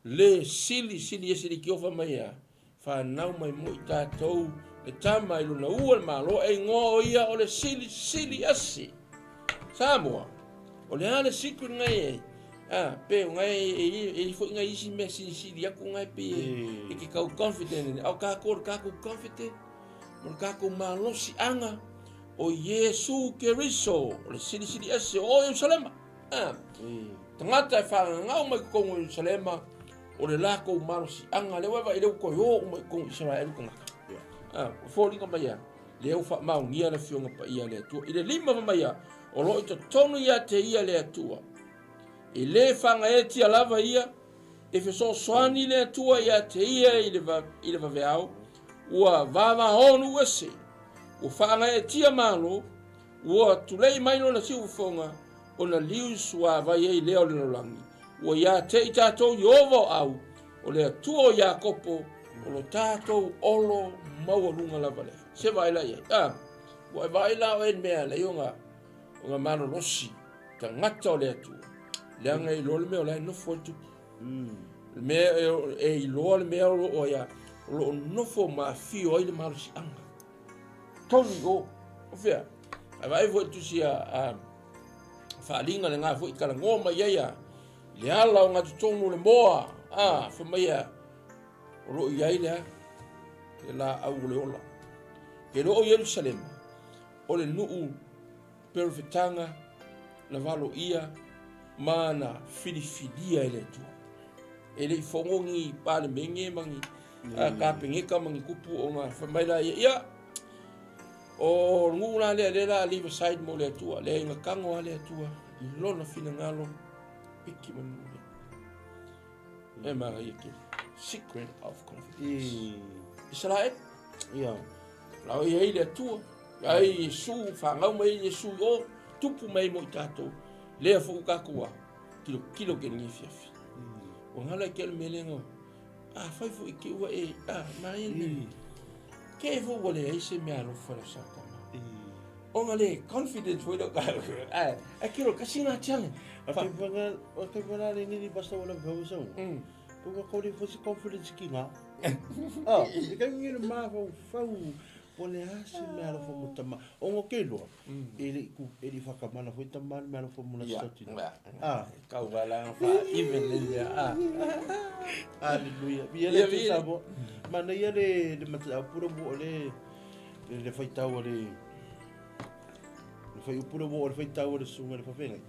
Le sili sili ese le tiofa mai a fanau mai mo i tatou le tama i lona ua le malo e igoa o ia o le sili sili ese. Samoa, o le a le secret ngai ai? A, pe o ngai e e i foi ngai isi mea silisili aku ngai pe e ke kau confident a o kākou le kākou confident ma le kākou malosiaga o Iesu Keriso o le Silisili Ese o Ierusalema. A, tagata e fagagau mai totonu o Ierusalema o le lakou malosiaga lea ua e vaai lea ua toe o uma i totonu o Isaraelu tagata. A, o foliga mai a lea ua faamaonia le Afioga Paia a le Atua i le lima fai mai a o lo o i totonu ia te ia le Atua. E le fagaetia lava ia, e fesoasoani le Atua ia te ia i le, i le vaveao, ua vavao nuu ese, ua faagaeetia malo, ua tulei mai lona siufofoga, ona liu suavai ai lea o le lalolagi. Ua ia te i tatou Ieova o au, o le Atua o Iakopo, o lo tatou olo maualuga lava lea. Se vaai la i ai. Ah, ua e vaai la oe i le mea e alai ona, ona malolosi tagata o le Atua, leaga e iloa le mea o la e nofo ai le tupu. Le mea e iloa le mea o lo o ia, o lo o nofo ma afio ai le malosiaga. Tonu i o. O fea? Ae vaai foi tusi a, a faaaliga lena foi talanoa mai ai a le ala o gatotonu o le moa, a, fai mai a, o lo o i ai le a, le laau o le ola. Ke iloa o Ierusalema, o le nuu perofetaga na valoia ma na filifilia e le Atua. E le i fono ni palemene ma ni kapeneta ma ni tupu ona fai mai laia, ia, o le nuu la lea, lea la leave aside mo le Atua, leai na tago lava le Atua i lona finagalo, piki ma le nuu lea. E manaia tele. Secret of confidence. Israel. Ia. La i ai le Atua. Ai Iesu, fanau mai ai Iesu i o, tupu mai mo i tatou. Lea foi ua tatou a, kilo kilo ke lenei afiafi. Ua gala i ke le mea lea no, a fai foi ke ua e, a, mai e le. Ke e foi ua leai se mea alofa le Satana. Ona le confidence foi leo ka, a, a kilo kasi ngā challenge. A te whanga, a te whanga le nini basta wala whau sau. Ua kore foi se confidence ki ngā. Ah, e kai ngi le mawhau whau, po le a se mea alofa mo tama. Ongo ke loa, e le ku, e le whakamana foi tama le mea alofa mo la sitati. Ah. Kau ka la fa even le mea. Ah. Hallelujah. Ia le tu sabo. Mana ia le le mata pura mo le le le whaitau le le whai upura mo le whaitau le sunga le whawhengai.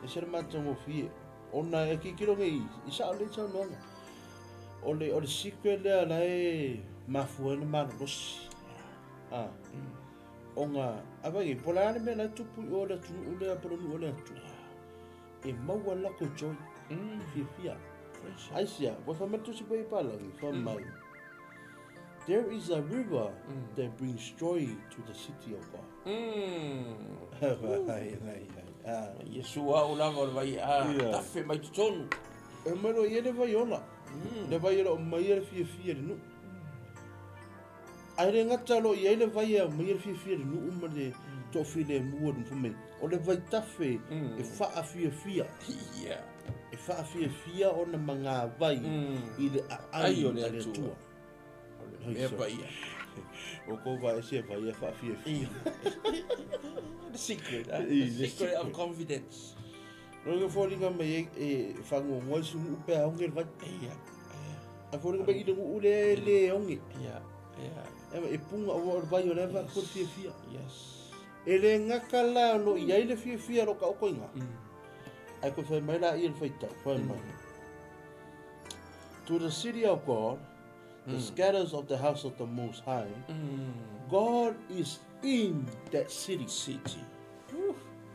E se le matangofie. Ona e kikilo nge i sao le saunoaga. O le, o le secret lea la e mafua ai na malolosi. Ah. Ona, avai, po le a le mea la e tupu i o le atunuu lea, po le nuu o le Atua. E maua le latou joy. E fiafia. Aisea, ua fai mai le Tusi Paia Palangi, fai mai, There is a river that brings joy to the city of God. Ai, ai, ai. Ah. Iesu au lava o le vai a tafe mai totonu. E mai loa ia le vai ola. Le vai o lo o mai ia le fiafia i le nuu. Ae le gata o lo o i ai le vai e aumaia le fiafia i le nuu ma le toafilemu o le fai mai, o le vaitafe e faafiafia. E faafiafia ona magavai i le aai o le Atua. O le mea paia. O kou va ese e vai e faafiafia. The secret, ah? The secret of confidence. No le foliga mai e, e whangongoa i sungu pe a onge le vai. Ia. A foliga mai i le nuu le e le onge. Ia. Ia. E, e punga o le vai o le va ko fiafia. Yes. E le ngaka la lo i ai le fiafia lo ka o koinga. Ai ko whai mai la i le whaitau, whai mai. To the city of God, the scatters of the house of the Most High, God is in that city. City.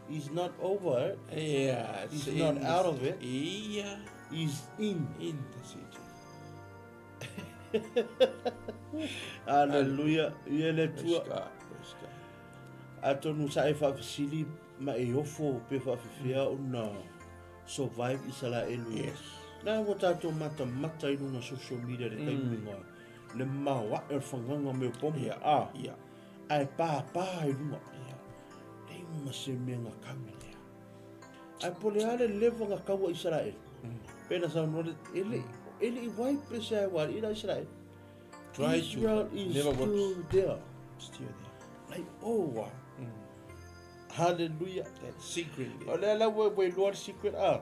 He's not over it. Yeah, He's not out of it. Yeah. He's in. In the city. Hallelujah. Ia le Praise Atua. God. Praise God. Atonu sa e faafesili ma e ofo pe faafefea ona survive Isaraelu. Yes. Na ua tatou matamata i luga social media le taimi mm. le maoae o le fagaga me o pomo. Yeah. Ah. Yeah. Ae pāpā i luga. Yeah. Leai ma se mea nga kau. Yeah. Ae po le a le leva nga kau a Isaraelu. Pe na saunoa le, e le, e le i wipe se ai wari i la Isaraelu. Try to, Israel is never works. still there. Still there. Like, oh, wow. Hallelujah. That secret. O lea la ua ua iloa le secret a.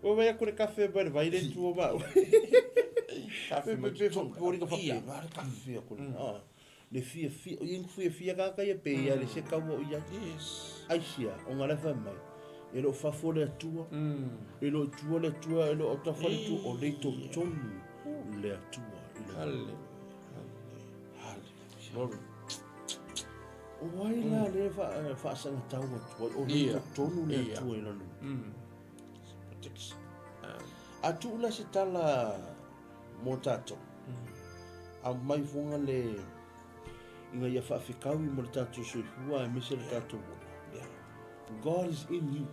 Ua vai aku le kafe mai le vai le tua ma au. Kafe mai Pe totonu. foliga faapea, Ia. le kafe aku le. Ah. Le fiafia, o ia fiafia kaka ia pe ia le se kaua o ia. Yes. Aisia, o ngā lefa mai. E lo fafo le atua, e lo tua le atua, e lo tafa le atua, o le totonu le atua. I le Hallelujah. Hallelujah. Glory. O ai la le faasagatau atu ai, o le totonu le atua i lalo. Protection. A tuu la se tala mo tātou. A mai fonga le ina ia faafekaui mo le tātou soifua aemaise le tātou ola. God is in you.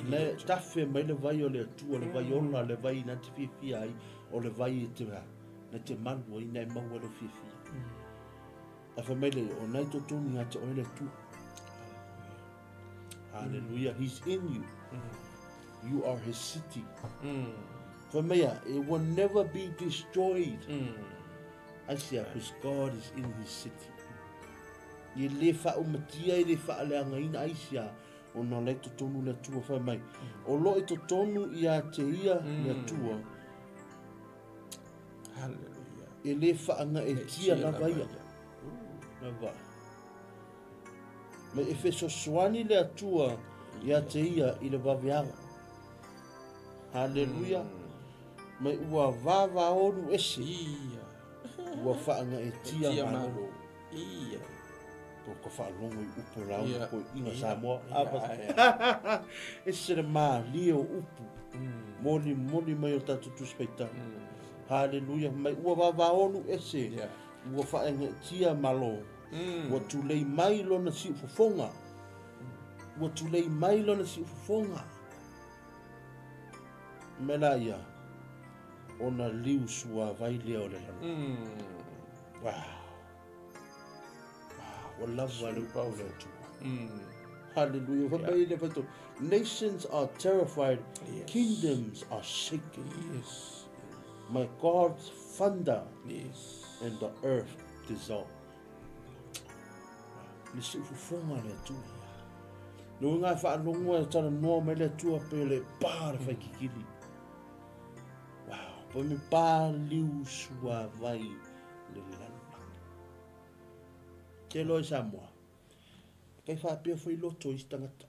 Na e tafe mai le vai o le Atua, le vai ola, le vai na te fiafia ai, o le vai e te na te malu ai, na e maua ai lou fiafia. A fai mai le, o na i totonu ia te oe le Atua. Hallelujah, he's in you. You are his city. Fai mai ia, it will never be destroyed. Aisia, because God is in his city. I le faaumatia, i le faaleagaina aisia, ona la i totonu le Atua fai mai. O lo i totonu ia te ia le Atua, Hallelujah. e le faagaetia lava ia. Lava. Mai e fesoasoani le Atua ia te ia i le vaveaga. Hallelujah. Mai ua vavaonu ese, Ia. ua faagaetia Tia malo. malo. Ia. Po ka faalogo i upu lau Ia. ko inga Ia. Samoa. Ia, Apa. ia. Ese le malie o upu. Moli moli mai o tātou tusi faitau. Hallelujah. Mai ua vavaonu ese. Ia. Ua faagaetia malo. Ua tulei mai lona siufofoga. Ua tulei mai lona siufofoga. Me la ia, ona liu suavai lea o le lalo. Wow. Wow. Ua lava le upu o le Atua. Hallelujah. Fai mai le faitau, Nations are terrified, Yes. kingdoms are shaken. Yes. My God's thunder Yes. and the earth dissolve. Le siufofoga le Atua. Le uiga e faalogo e talanoa mai le Atua pe le pa le faikikili. Wow, pa me pa liu suavai le lalolagi. Te loa i Samoa, kai faapea foi loto i se tagata.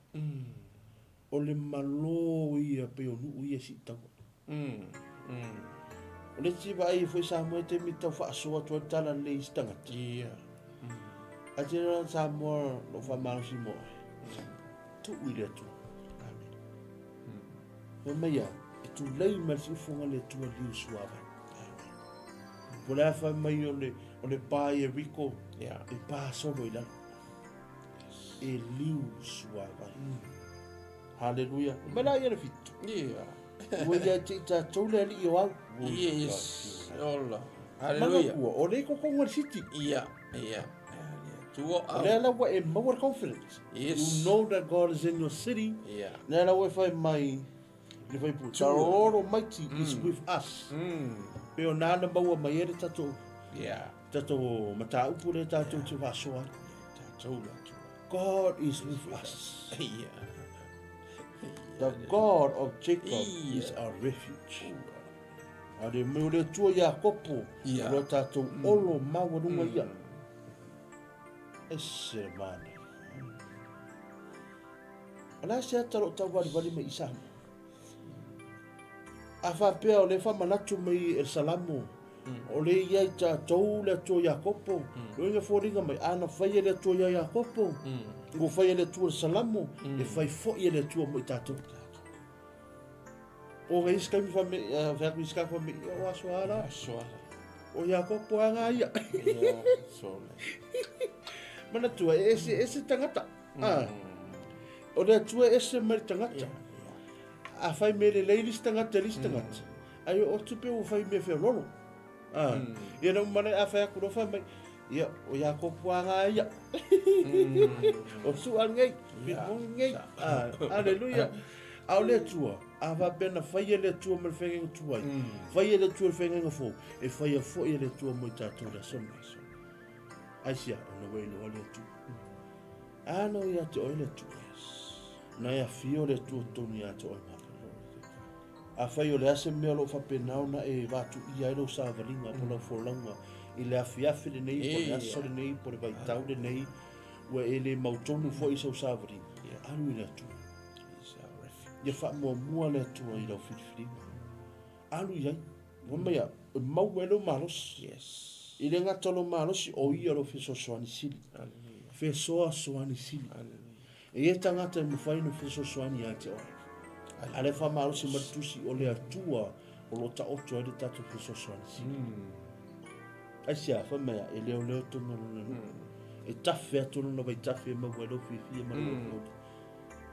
O le malo ia pei o nuu ia siitaua. O le isi vaai foi Samoa e taimi tau faasoa atu ai le tala lelei i se tagata. Ia. Ae tele la Samoa lou faamalosi mo oe. Tuu i le Atua. Amen. Fai mai ia, e tulei mai le siufoga le Atua liu suavai. Po o le a fai mai o le, o le pa i Eriko, Ia. e pa solo i lalo. E liu suavai. Hallelujah. Mai la ia le fitu. Ia. Ua ia te i tātou le alii o au. Yes. Ola. Hallelujah. Manatua, o le kokonga le city. Ia. Ia. Atua O au. lea la ua e maua le confidence. Yes. You know that God is in your city. Ia. Lea la ua e fai mai, le fai pu, the Lord Almighty is with us. Pe o nā na maua mai e le tātou, Ia. tātou mataupu le tātou te faasoa ai. Tātou le Atua. God is with us. Ia. The God of Jacob Ia. is our refuge. A le mea o le Atua Iakopo, Ia. o lo tātou olo maualuga ia. E se mana. O le a se ata loo tauvalivali mai i Samoa. A faapea o le faamanatu mai e le Salamo, o le ia i tātou le Atua Iakopo, le uiga foliga mai, ana fai e le Atua ia Iakopo, ua fai e le Atua le Salamo, e fai foi e le Atua mo i tātou. O ga isi kaimi whame, whaku isi ka whame, ia o aso ala, Aso ala. o Iakopo anga ia. Ia. Sole. Manatua, e ese, ese tangata. Ah. O le Atua e ese mai le tagata. A fai me le lei lisi tagata, lisi tagata. Ai o tupe o fai me wheololo. Ah. Ia na umana a fai aku no fai mai. Ia, o Iakopo anga ia. O su al ngei, pitmong ngei. Ah, hallelujah. A o le Atua, a faapea na fai e le Atua ma le faigaga tuai. Fai e le Atua le faigaga fou, e faia foi e le Atua mo i tātou le aso nei. Aisia, ona ua iloa le Atua. Ano ia te oe le Atua. Na e afio le Atua totonu ia te oe ma au. Afai o le a se mea o lo o faapena ona e vatuia ai lou savaliga po o lau folauga i le afiafi lenei po o le aso lenei po o le vaitau lenei ua e le mautonu foi i sau savaliga, alu i le Atua. Ia faamuamua le Atua i lau filifiliga. Alu i ai. Fai mai a, e maua ai lou malosi. Yes. E le gata o lou malosi, o ia lou fesoasoani sili. Fesoasoani sili. E i ai tagata e mafai ona fesoasoani ia te oe. A lea faamalosi mai le tusi o le Atua o lo o taoto ai le tatou fesoasoani sili. Aisea, fai mai a, e leoleo tonu lona nuu. E tafe atu lona vaitafe e maua ai lou fiafia ma lou mauli.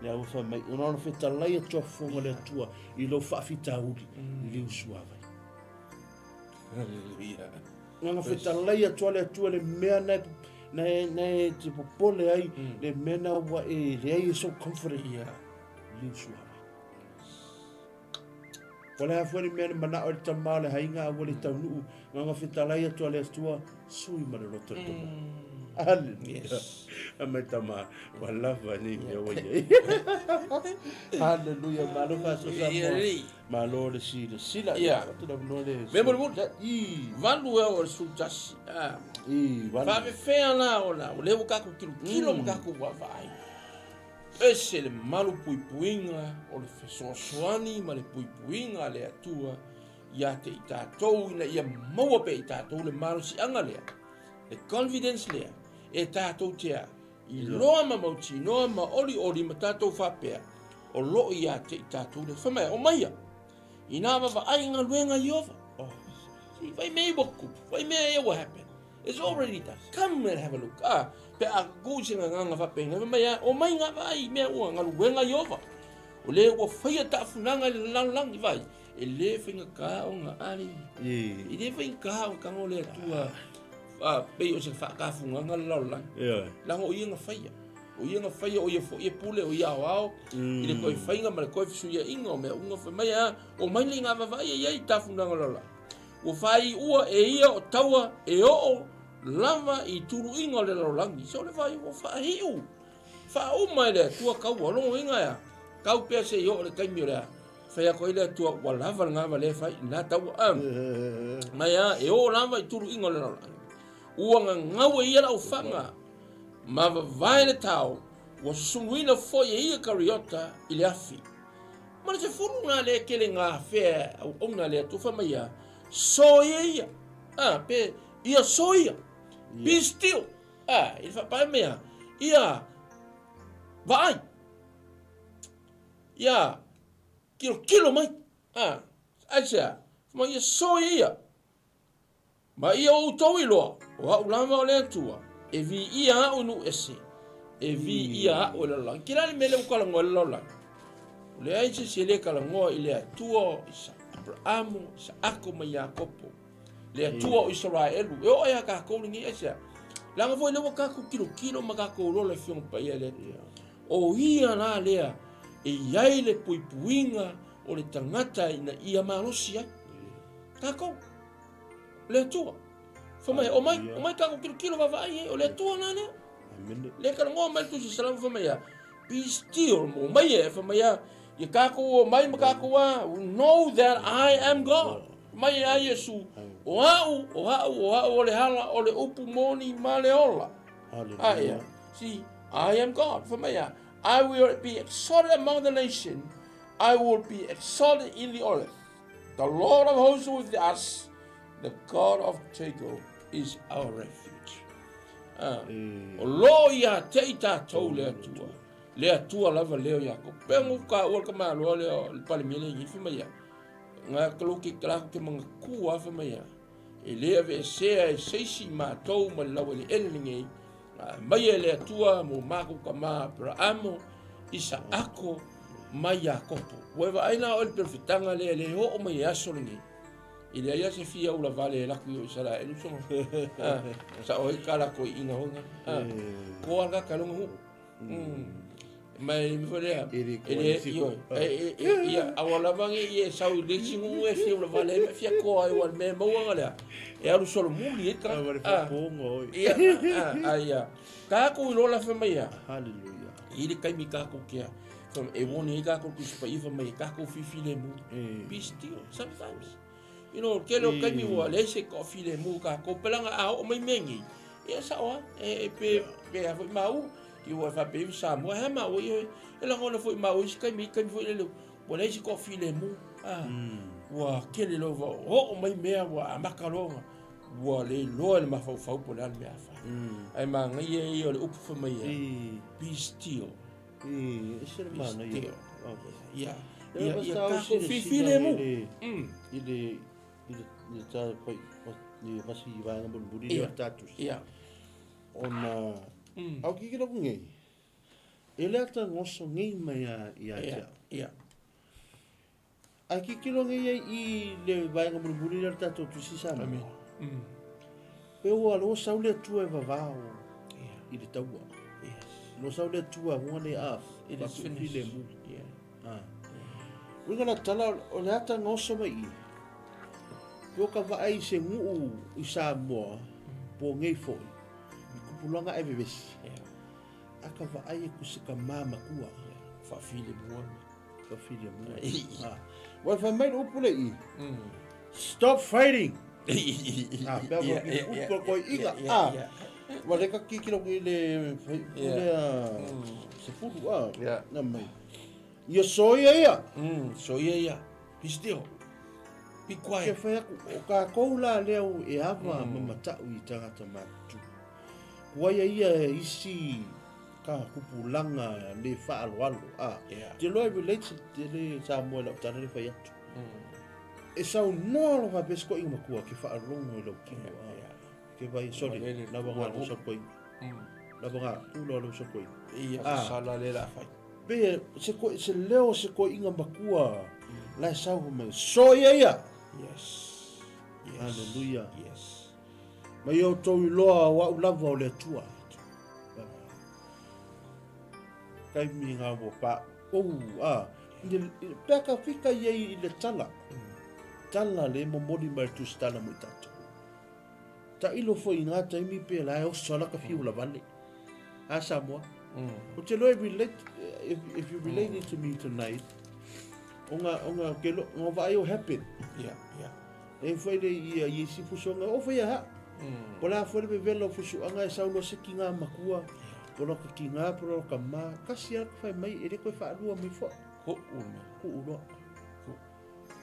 Lea ua fai mai, ona ona fetalai atu a fofoga le Atua i lou faafitauli, liu suavai. Hallelujah. Ona fetalai atu a le Atua le mea na na e, na e te popole ai, le mea na ua e leai e so confident. Yeah. Liu suavai. O le a foi le mea na manao i le tama o le haiga a ua le taunuu, na fetalai atu a le Atua, sui ma le loto le tama. Hallelujah. Yes. A mai tama, ua lava nei mea ua iai. Hallelujah. Malo faasoa Samoa. Malo le silasila. Yeah. Atu la noa le. Mea mulimuli. I. Valu ea o le 11. Ah. I, valu. Faafefea la ona, o lea ua tatou tilotilo ma tatou vaavaai. Ese le malu puipuiga o le fesoasoani ma le puipuiga a le Atua ia te i tatou ina ia maua pea i tatou le malosiaga lea, le confidence lea e tatou te a iloa ma mautinoa ma olioli ma tatou faapea o lo o ia te i tatou le Fai mai, omaia, inā vaavaai i galuega a Ieova. See, fai mea ua tutupu, fai mea ia ua happen. It's already done. Come and have a look. Ah, pe a ku se gagaga faapena, fai mai a, omai ngā vaai i mea ua galuega a Ieova. O le ua faia taafunaga i le lalolagi, vai, e le faigata ona ali. E le faigata ona tago le Atua a, pei o se faatafugaga le lalolagi. Leaga o ia na faia. O ia na faia, o ia foi e pule, o ia aoao i le toe faiga ma le toe fesuiaiga o mea uma. Fai mai a, omai nei ngā vaavaai e i ai i tafunaga o le lalolagi. Ua faaiua e ia o taua e oo lava i tuluiga o le lalolagi. So le vai ua faahiu, faauma e le Atua kaua. Logoina ea, kau pea se i oo le taimi o le a. Fai atu ai le Atua, ua lava le gava lea e fai, na taua. A, mai a, e oo lava i tuluiga o le lalolagi. Ua gagau e ia le aufaga, ma vavae le tao, ua susumuina foi e ia kariota i le afi. Ma le sefulu na le kele ngā whea auauna le Atua, fai mai ia, soia ia. A, pe, ia soia. Be still. A, i le whaapae mea, ia, vaai. Ia, kilokilo mai. A, aisea, fai mai ia soia ia. Ma ia outou iloa, o a'u lava o le Atua, e viia a'u i nuu ese, e viia a'u e le lalolagi. Kela le mea lea ua talanoa ai le lalolagi. Ua leai se isi e le talanoa i le Atua o Aperamo, Isaako ma Iakopo, le Atua o Isaraelu. E oo ai ia tatou lenei, aisea? Leaga foi lea ua tatou tilotilo ma tatou iloa le Afioga Paia a le Atua. O ia la lea e i ai le puipuiga o le tagata ina ia malosi ai. Tatou. Le Atua. Fai mai, omai, omai tatou tilotilo vaavaai ai, o le Atua la lea. Lea talanoa mai le Tusi Salamo fai mai a, be still, mo mai e, fai mai a, ia tatou omai ma tatou a, know that I am God. Mai e a Iesu, o a'u, o a'u, o a'u o le ala, o le upu moni ma le ola. Aia, see, I am God. Fai mai a, I will be exalted among the nation, I will be exalted in the earth. The Lord of hosts is with us, the God of Jacob is our refuge. Ah, o lo ia te i tātou le Atua, le Atua lava leo Iakopo. Pea ngu ka ua ka maloa le o le pale mele ngi fai mai ia. Nga kalu ke kala ke manga kua fai mai ia. E le ave e sea e seisi mātou ma le lawa le ele lenei. Mai e le Atua mo mākou ka mā Aperahamo, Isaako ma Iakopo. Ua e vaai la oe le perofetaga lea e le oo mai e aso lenei. E leai lava se fia ula vale e laku i o Isaraelu soga. Ah, sa o ai ka lako i ina hoga. Ah, ko ala ka longa hu. Mai me foi lea. E le E le io. E e ia awa lava nge i e sau i le isi nuu e fia ula vale e fia koa ai wa le mea e maua nga lea. E alu solomuli e ka. Ah, wale whaponga oi. Ia, ah, ah, ia. Tākou i lola fai mai ia. Hallelujah. I le taimi tākou kea. E warning ai kākou Tusi Paia fai mai e kākou filemu. Be still sometimes. You know, tele o taimi ua leai se toafilemu o kākou, pelaga a oo mai mea nei, ia sao lava, e pe, pe a foi maua, i ua faapea ifo Samoa, e a maua ia, e lagona foi maua i isi taimi, i taimi foi lele, ua leai se toafilemu, a, ua tele loa, ua oo mai mea ua amata loa ona, ua le iloa e le mafaufau po o le a le mea a fai. Ae manaia ia o le upu fai mai ia, be still. E ese le manaia. Ia, ia, ia tākou filemu. I le, i le, i le tā whai, i wasi i waenga mulimuli ia, tātu. Ia. Ona, au ki kira ku ngei, e le ata ngoso ngei mai a i a te au. Ia. Ai ki kiro ngei ai i le vaenga mulimuli le tātou tusi sa Amen. Pe ua lo sau le tua e vavao i le taua. Yes. Lo sau le tua hunga nei a It is finished. Le mu. Yeah. Ah. Uiga la tala o le ata ngoso mai i. Pe o ka vaai se nguu i Samoa po ngei foi. I kupulanga e vevesi. Yeah. A ka vaai e kuse ka mama kua. Yeah. Whaafile mua. Whawhiri mua. Ah. Wai whai mai le upu le i. Stop fighting! Ah, pea Yeah, whai yeah, yeah, upu koe yeah, inga. yeah, Ah. yeah. Wa le ka kikiro ki le whai Yeah. le a se fulu ah. Yeah. Na mai. Ia soia ia. So ia ia. Be still. Be Ke quiet. whai aku, o ka kou la leo e awa mm. mamatau i tangata matutu. Kuaia ia e isi ka kupulanga le whaaloalo. Ah. Yeah. Te loa e relate te le Samoa lau tana le whai atu. E sau noa lo whapes ko inga makua ke whaalongo i lau kino. Yeah, ah. yeah. Ke vai, sorry, Malele lava tua ngā ro. lo sa koi. Lava ngā kula lo sa koi. Ia Ah. sala le la whai. Pe, se, ko, se leo se ko inga makua, lai sau mai, so ia ia. Yes. Yes. Hallelujah. Yes. Mai o tau iloa o au lava o le atua. Kai mi ngā mo pa. Oh, ah. Pea ka fika ia i le tala. Tala le momoli mai tu tala mo i tātou. Ta ilo fo i ngā taimi pe la e oso ala ka fiu la vale. A Samoa. O te loe relate, if you relate it to me tonight, o ngā, o ngā, ke lo, ngā vaai o happen. Yeah, yeah. E whai le ia i si fusuanga, o whai aha. Po la whai le velo fusuanga e saulo se ki ngā makua, po lo ka ki ngā, po lo ka mā, kasi ala ka whai mai, e le koe whaalua mai wha, Ko ume. ku uloa.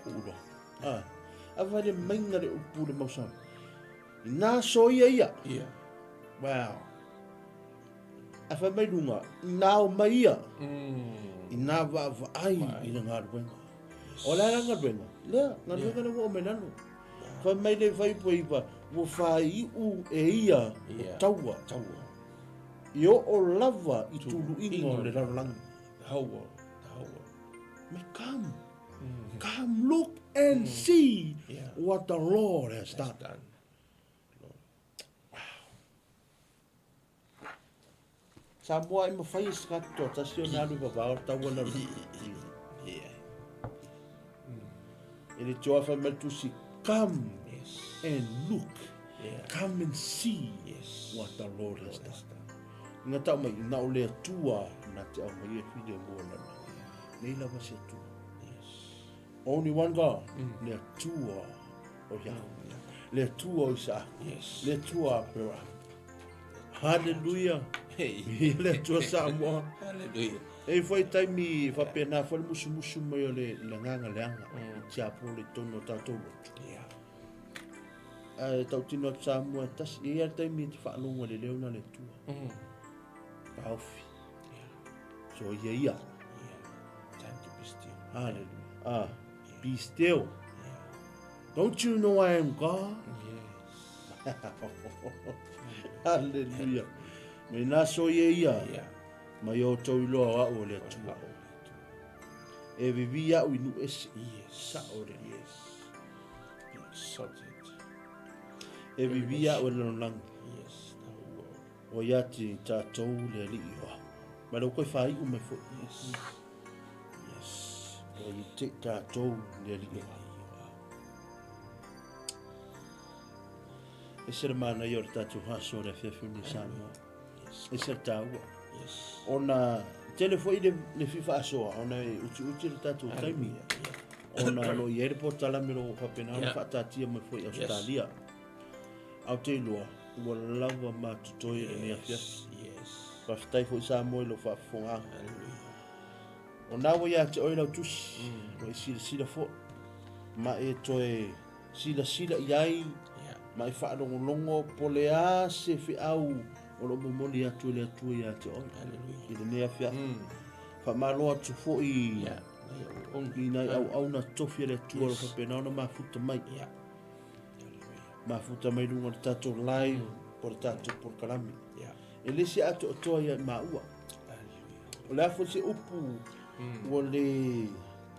Ku uloa. Ah. A whai le mainga le upu le mausana. I nā so ia ia. Yeah. Wow. A whai mai lunga, i nā o mai ia, i nā wa vaai i le ngā ruenga. O la la ngā ruenga. Lea, ngā ruenga le wa o mai lalo. Whai mai le whai po iwa, ua whai u e ia o Yeah. taua. Taua. I o o lava i tulu inga o le lalolagi. The whole world. The whole world. Mai come. Come look and see Yeah. what the Lord has That's done. done. Samoa e mawhai e skatoa, tasi o nā lupa vao, taua na Yeah. E le tioa whai mai tusi, come Yes. and look, Yeah. come and see Yes. what the Lord has done. That's done. Ngā tau mai, nā o le atua, nā te au mai e whire mua lana. Nei lava se atua. Yes. Only one God. Le atua o Yahweh. Le atua o Isaac. Yes. Le atua Abraham. Hallelujah. Hey. Le atua Samoa. Hallelujah. E whai taimi whapena whai musu musu mai o le le nganga leanga. I tia pō le tono tātou lotu. Yeah. Ai tau tino atu Samoa tasi. E ia taimi e te whaalonga le leo na le atua. Ka ofi. Yeah. So ia ia. Yeah. Time to be still. Hallelujah. Ah, be still. Yeah. Don't you know I am God? Yes. Hallelujah. Mai nā so ia ia. Yeah. Mai o tau iloa au o le atua. E vivi au i nu ese. Yes. Sa o le. Yes. Be exalted. E vivi au e lalolagi. Yes. The whole world. O ia te tātou le alii oa. Mai lau koe whai u mai fo. Yes. Yes. O i te tātou le alii oa. E se le mana i o le tātou haso le whiawhi ni Samoa. Yes. E se le tāua. Yes. Ona Tele foi le, le fia faasoa ona e utiuti le tatou taimi. Ona o lo o i ai le polokalame o lo o faapena ona faataatia mai foi i Ausetalia. Ae ou te iloa, ua lava ma totoe i lenei afiafi. Faafetai foi Samoa i lou faafofogaaga. O na ua ia te oe lau tusi, ua e silasila foi, ma e toe silasila i ai, ma e faalogologo po o le a se feau o lo o momoli atu e le Atua ia te oe i lenei afiafi. Faamalo atu foi i nai auauna tofi a le Atua o lo o faapena ona mafuta mai. Mafuta mai luga o le tatou live po o le tatou polokalame. E le se atoatoa ia i maua. O le a foi se upu ua le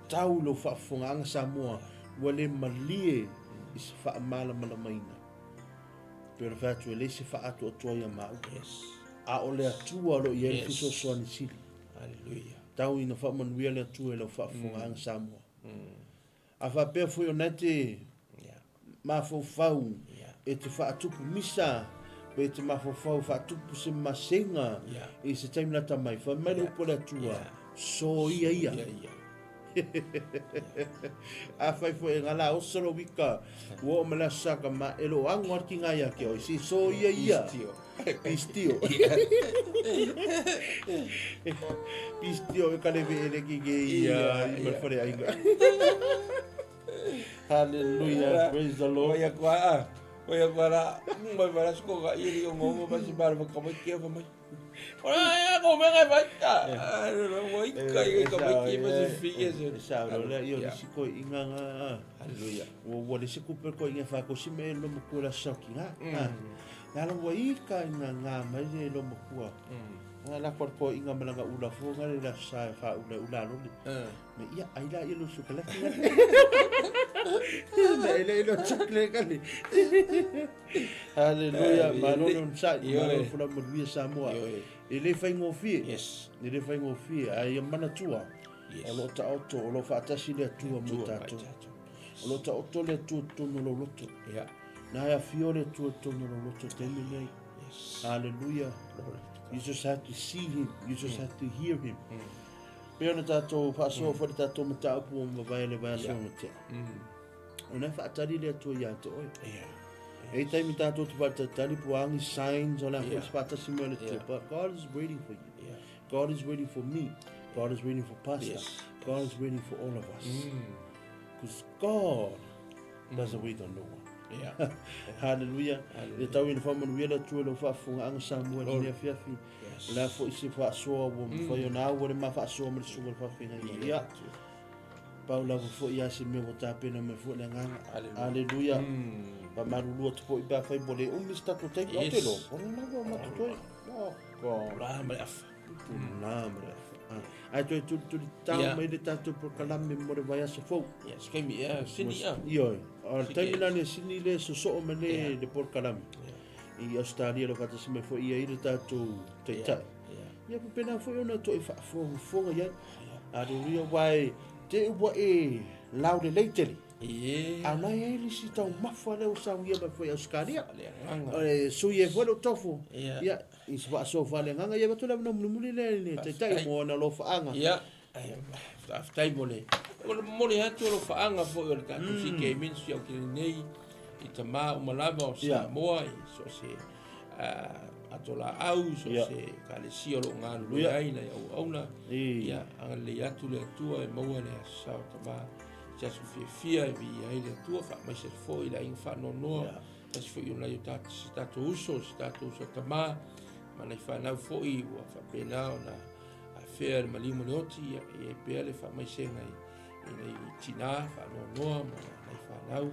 tau i lou faafofogaaga Samoa, ua le malie i se faamalamalamaina. Pei ona fai atu, e leai se faaatoatoa ia maua. A o le Atua o lo o i ai le fesoasoani sili. Tau ina faamanuia le Atua i lau faafofogaaga Samoa. A faapea foi o na e te mafaufau e te faatupu misa, pe e te mafaufau e faatupu se masega i se taimi lata mai, fai mai le upu a le Atua, soia ia. Afai foi e gala oso lo wika, ua oo mai le aso sa ka ma, e lo ago lava le kiga ia te oe, se soia ia. Pistio. Pistio e kale ve ele ki ke ia i ma whare ainga. Hallelujah, praise the Lord. Oia kua a, oia kua la, mai wala sko ka i ri o ngongo pa si mara ka mai kia fa mai. Ora e ko me ngai vai ta. Ro i ka i ka mai ki pa si fi ke se. Sa ro le io si ko inga nga. Hallelujah. Ua ua le se kupe ko inga fa ko si me lo mo kula sa ki nga. Na lo ua ika inga nga mai le lo mo kua. Nga la ko ko inga malanga ula fo nga le la sa fa ula ula lo le. Me ia ai la ia lo su kala ki nga. Na ele lo chakle ka le. Hallelujah. Malo le onsa, malo fula manuia Samoa. E le faigofie. Yes. E le faigofie. Ae ia manatua. O lo o taoto, o lo o faatasi le Atua mo tatou. O lo o taoto le Atua i totonu o lou loto. Yeah. Na e afio le Atua i totonu o lou loto taimi nei. Yes. Hallelujah. You just have to see him. You just have to hear him. Pei ona tatou faasoa foi le tatou mataupu ua mavae le vaiaso ua tea. Ona e faatali le Atua ia te oe. Yeah. E i taimi tatou te faatalitali po o a ni signs o le a foi Yeah. se faatasi mai o le Atua. Yeah. But God is waiting for you. Yeah. God is waiting for me. God is waiting for Pastor. Yes. God is waiting for all of us. Because God doesn't wait on no one. Yeah. Hallelujah. Le tau ina faamanuia le Atua i lau faafofogaaga Samoa i lenei afiafi. Yes. O le a foi se faasoa ua mafai ona au le ma faasoa ma le susuga i le faafeagaiga. Ia, pau lava foi ia se mea ua tapena mai foi le agaga. Hallelujah. Hallelujah. Faamalulu atu foi pe afai ua le umi se tatou taimi. Ou te Yes. iloa, o lena ua matotoe. Oh, God. La ma le afa. Tula ma le afa. Ah, Ae toe tulituli tau Yeah. mai le tatou polokalame mo le vaiaso fou. Yes, kaimi ia, sini ia. Ioe. O le taimi Siki. la le sini le sosoo ma le Yeah. le polokalame. Yeah. I Australia lo faatasi mai foi ia i le tatou taitai. Yeah. Ia faapena foi ona toe faafogafoga i ai. Aleluia, aua e te ua e laulelei tele. Ie. A na e ai le isi taumafa lea ua saunia mai foi i Ausetalia. Le agaga. O le sui ai foi lou tofu. Ia. Ia, i se faasoa faaleagaga, ia avatu le avanoa mulimuli lea i le Taitai Faafetai. mo ana alofaaga. Ia, ai, faafetai mo le o le momoli atu o alofaaga foi o le tatou CK Ministry au kile nei i tamā uma lava o Samoa i so o se atolaau, so o Ia. se ekalesia o lo o galulue Ia. ai nai auauna. I. Ia, agalelei atu le Atua e maua le aso sao tamā. Se aso fiafia e viia ai le Atua, faamaise atu foi i le aiga faanoanoa, Ia. tasi foi o nai o tatou, se tatou uso, se tatou uso tamā, ma nai fanau foi ua faapena ona afea le maliu ma le oti, ia, e i ai pea le faamaisega i, i nai tinā faanoanoa ma nai fanau,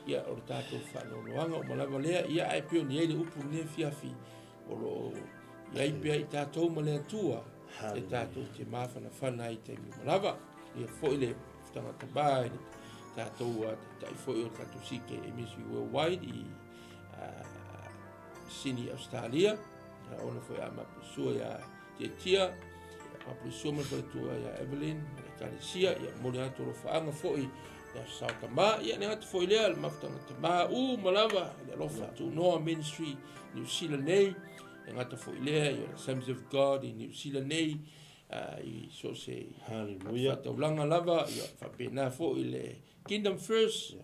ia, o le tatou faanoanoaga uma lava lea, ia, ae pei ona i ai le upu i lenei afiafi, o lo o i ai pea i tatou ma le Atua, e tatou te mafanafana ai i taimi uma lava. Ia foi le tagata ba i le tatou taitai foi o le tatou CKA Ministry Worldwide i Sydney, Australia. Ona foi a mapulisua ia Tietia, mapulisua ma le faletua ia Evelyn, ma le ekalesia, ia momoli atu alofaaga foi ia Sao Tama, ia le atu foi lea le mafutaga tama uma lava i le alofa tuunoa Ministry New Zealand nei, e gata foi lea i le Assemblies of God i New Zealand nei, I so o se fatafaitaulaga lava, ia faapena foi le Kingdom First,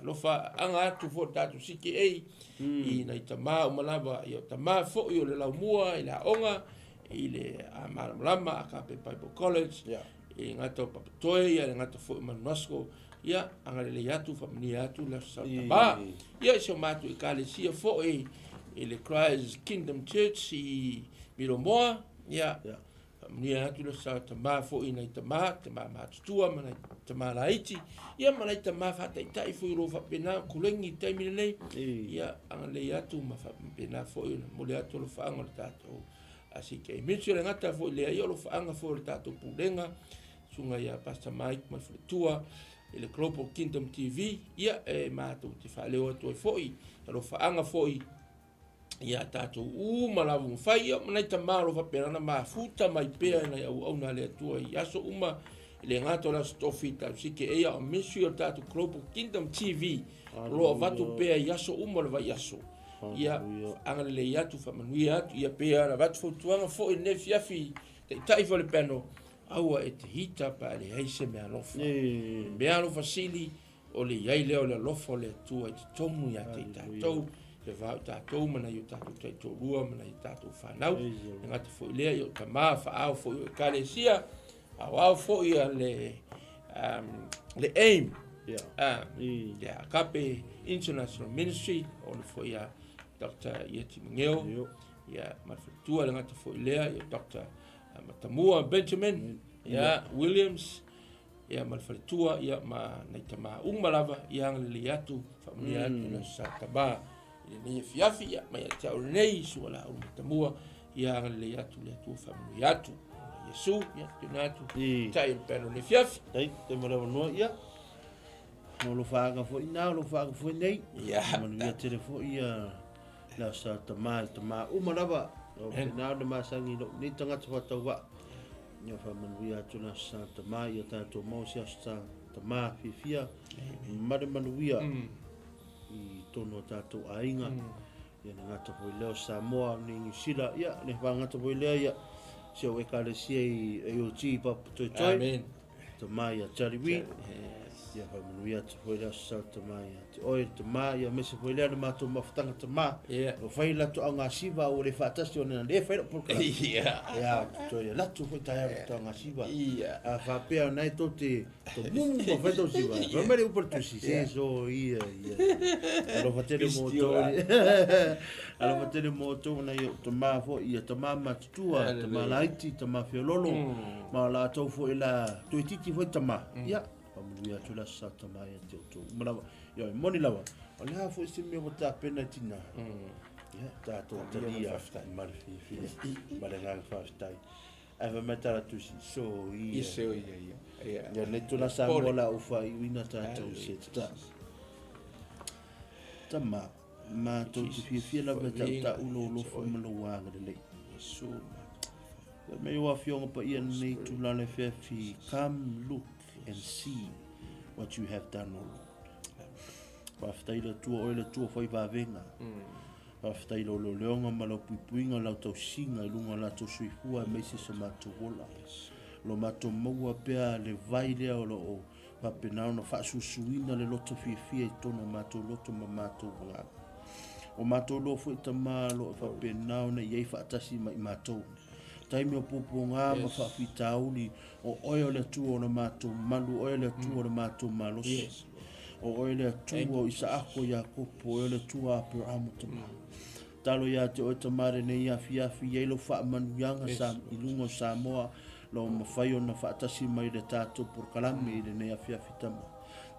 alofa aga atu foi le tatou CKA i nai tama uma lava, ia o tama foi o le laumua i le aoga i le malamalama Agape Bible College, i gata o Papatoe, ia le gata foi o Manumasco, ia agalelei atu, faamanuia atu le aso tama. Ia i si o matou ekalesia foi i le Christ Kingdom Church i Milomoa, ia faamanuia atu le aso tama foi i nai tama, tama matutua ma nai tama laiti, ia ma nai tama faataitai foi o lo o faapena kolegi i le taimi lenei, ia agalelei atu ma faapena foi ona momoli atu alofaaga o le tatou CK Ministry. O le gata foi lea, ia o alofaaga foi o le tatou pulega, susuga ia Pastor Mike ma le faletua i le Global Kingdom TV, ia e matou te faaleo atu ai foi alofaaga foi ia tatou uma lava ua fai, ia ma nai tama o lo o faapena ona mafuta mai pea i nai auauna a le Atua i aso uma, e le gata o le aso tofi i tatou CKA, a o ministry o le tatou Global Kingdom TV o lo o avatu pea i aso uma o le vaiaso. Ia agalelei atu, faamanuia atu, ia pei ona avatu fautuaga foi i lenei afiafi, taitai foi le panel, aua e te hita pe a leai se meaalofa. Le meaalofa sili o le i ai lea o le alofa o le Atua i totonu ia te i tatou, le va o tatou ma nai o tatou taitoalua ma nai o tatou fanau. E gata foi lea, ia o tama faaao foi o ekalesia, aoao foi a le, le AIM, le Agape International Ministry, o le foi a Dr. Ieti Mangeo, ia, ma le faletua, le gata foi lea, ia Dr. Matamua Benjamin, ia, Williams, ia ma le faletua, ia ma nai tama uma lava, ia agalelei atu, faamanuia atu le sa tama i lenei afiafi, ia ma ia te au lenei, sua la ulu matamua, ia agalelei atu le Atua, faamanuia atu. Iesu, ia tuina atu, tai o le peno le afiafi. Tai, te mo le avanoa, ia. Mo lo whaaga foi nā, lo whaaga foi nei. Ia. Manuia tele foi, ia, la sa tama, tama uma lava. O nā o le masangi lo, nei tangata whatau waa. Ia whamanuia atu la sa tama ia tātou mau se aso sa tama fiafia ma le manuia i tonu o tātou aiga. Ia le ngata foi lea o Samoa ni New Zealand. Ia le whangata foi lea ia se o ekalesia i AOG i Papatoetoe. Amen. Tama ia Charlie Wee. Yes. Ia whamanuia atu foi lea sa tama ia te oe tama ia mese foi lea na mātou mafutanga tama. Yeah. O whai lato au ngā siva o le whaatasi o nena le whai lau polokalame. Yeah. Ia, toi e latu foi tai au tau ngā siva. Yeah. A whapea nei tō te tō mumu ma whai tō siva. Whai mere upa tusi, se so ia, ia. Alofa tele mō tō. Alofa tele mō tō nei o tama foi ia tama matutua, tama laiti, tama whiololo. Ma o lātou foi la toititi foi tama. Ia, whamanuia atu la sa tama ia te o tō uma lava. Ia, e moni lava. O le a foi se mea ua tapena i tina. Ia, tātou talia ma le fiafia, ma le agaga faafetai. Ae fai mai tala tusi, so ia. So ia, ia. Ia, ia nei tona Samoa la u whaiuina tātou se tata. Tama, mātou te fiafia lava e tautau lou alofa ma lou agalelei. Fai mai o afioga paia nei tula le feafi, come look and see what you have done, O Lord. Faafetai le Atua, oe le Atua whai vavenga. Faafetai lau leoleoga ma lau puipuiga, lau tausiga i luga o latou soifua aemaise so matou ola. Lo matou maua pea le vai lea o lo o faapena ona faasusuina le loto fiafia i totonu o matou loto ma matou agaga. O matou loa foi tama lo o faapena ona i ai faatasi ma i matou. Taimi o puapuaga ma faafitauli, o oe o le Atua o le matou malu, o oe o le Atua o le matou malosi. Yes. O oe le Atua o Isaako, Iakopo, o oe o le Atua a Aperamo tama. Talo ia te oe tama lenei afiafi, i ai lou faamanuiaga sa, i luga o Samoa, lo mafai ona faatasi mai le tatou polokalame i lenei afiafi tama.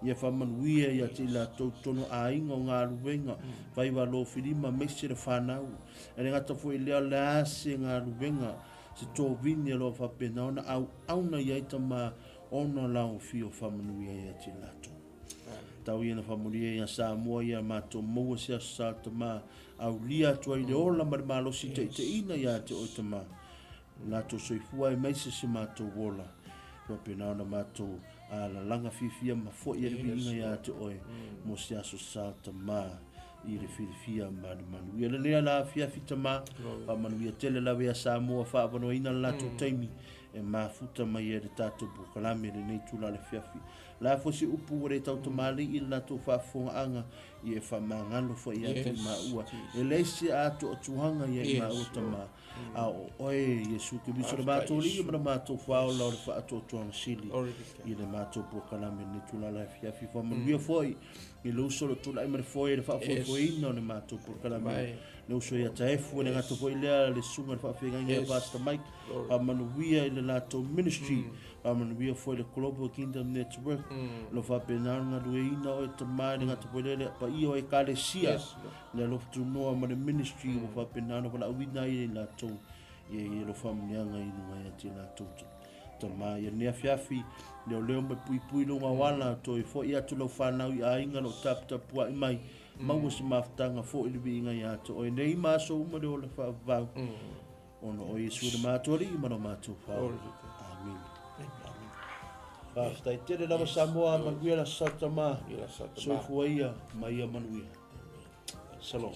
Ia faamanuia ia te i latou tonu aiga o galuega, faiva lofilima aemaise le fanau. E le gata foi i lea, o le a se galuega, se tovini o lo o faapena ona auauna i ai tama ona laofia o faamanuia ia te i latou. Tau ia na faamanuia ia Samoa ia matou maua se aso sa tama aulia atu ai le ola ma le malosi taitaiina ia te oe tama. Latou soifua aemaise se matou ola. Faapena ona matou alalaga fiafia ma foi ai le viiga ia te oe mo se aso sa tama i le filifia ma le manuia. Lenei ala afiafi tama, faamanuia tele lava ia Samoa, faaavanoaina le latou taimi. e mafuta mai ai le tatou polokalame i lenei itula o le afiafi. O le a foi se upu ua le tautamalii i le latou faafofogaaga, ia e faamagalo foi ia te maua. E leai se atoatoaga ia i maua Tama, a o oe Iesu Keriso le matou Alii ma le matou Faaola o le faatoatoaga sili i le matou polokalame i lenei itula o le afiafi. Faamanuia foi i le uso o lo o tulai ma le foe i le faafoefoeina o le matou polokalame. Le uso ia Taefu, e le gata foi lea le susuga i le faafeagaiga ia Pastor Mike, faamanuia i le latou ministry, faamanuia foi i le Global Kingdom Network, o lo o faapena ona galueina oe Tama, e le gata foi lea le paia o Ekalesia, le alofa tunoa ma le ministry ua faapena ona valaauina ai e latou ia i alo faamanuiaga i luga ia te latou Tama. Ia lenei afiafi, leoleo ma puipui luga o ala, toe foi atu lau fanau i aiga lo taputapuai mai, maua se mafutaga foi i le viiga ia te oe nei ma aso uma le ola faavavau, ona o Iesu le matou Alii ma lo matou Faaola. Amene. Faafetai tele lava Samoa, manuia le Aso Sa Tama, soifua ia ma ia manuia. Shalom.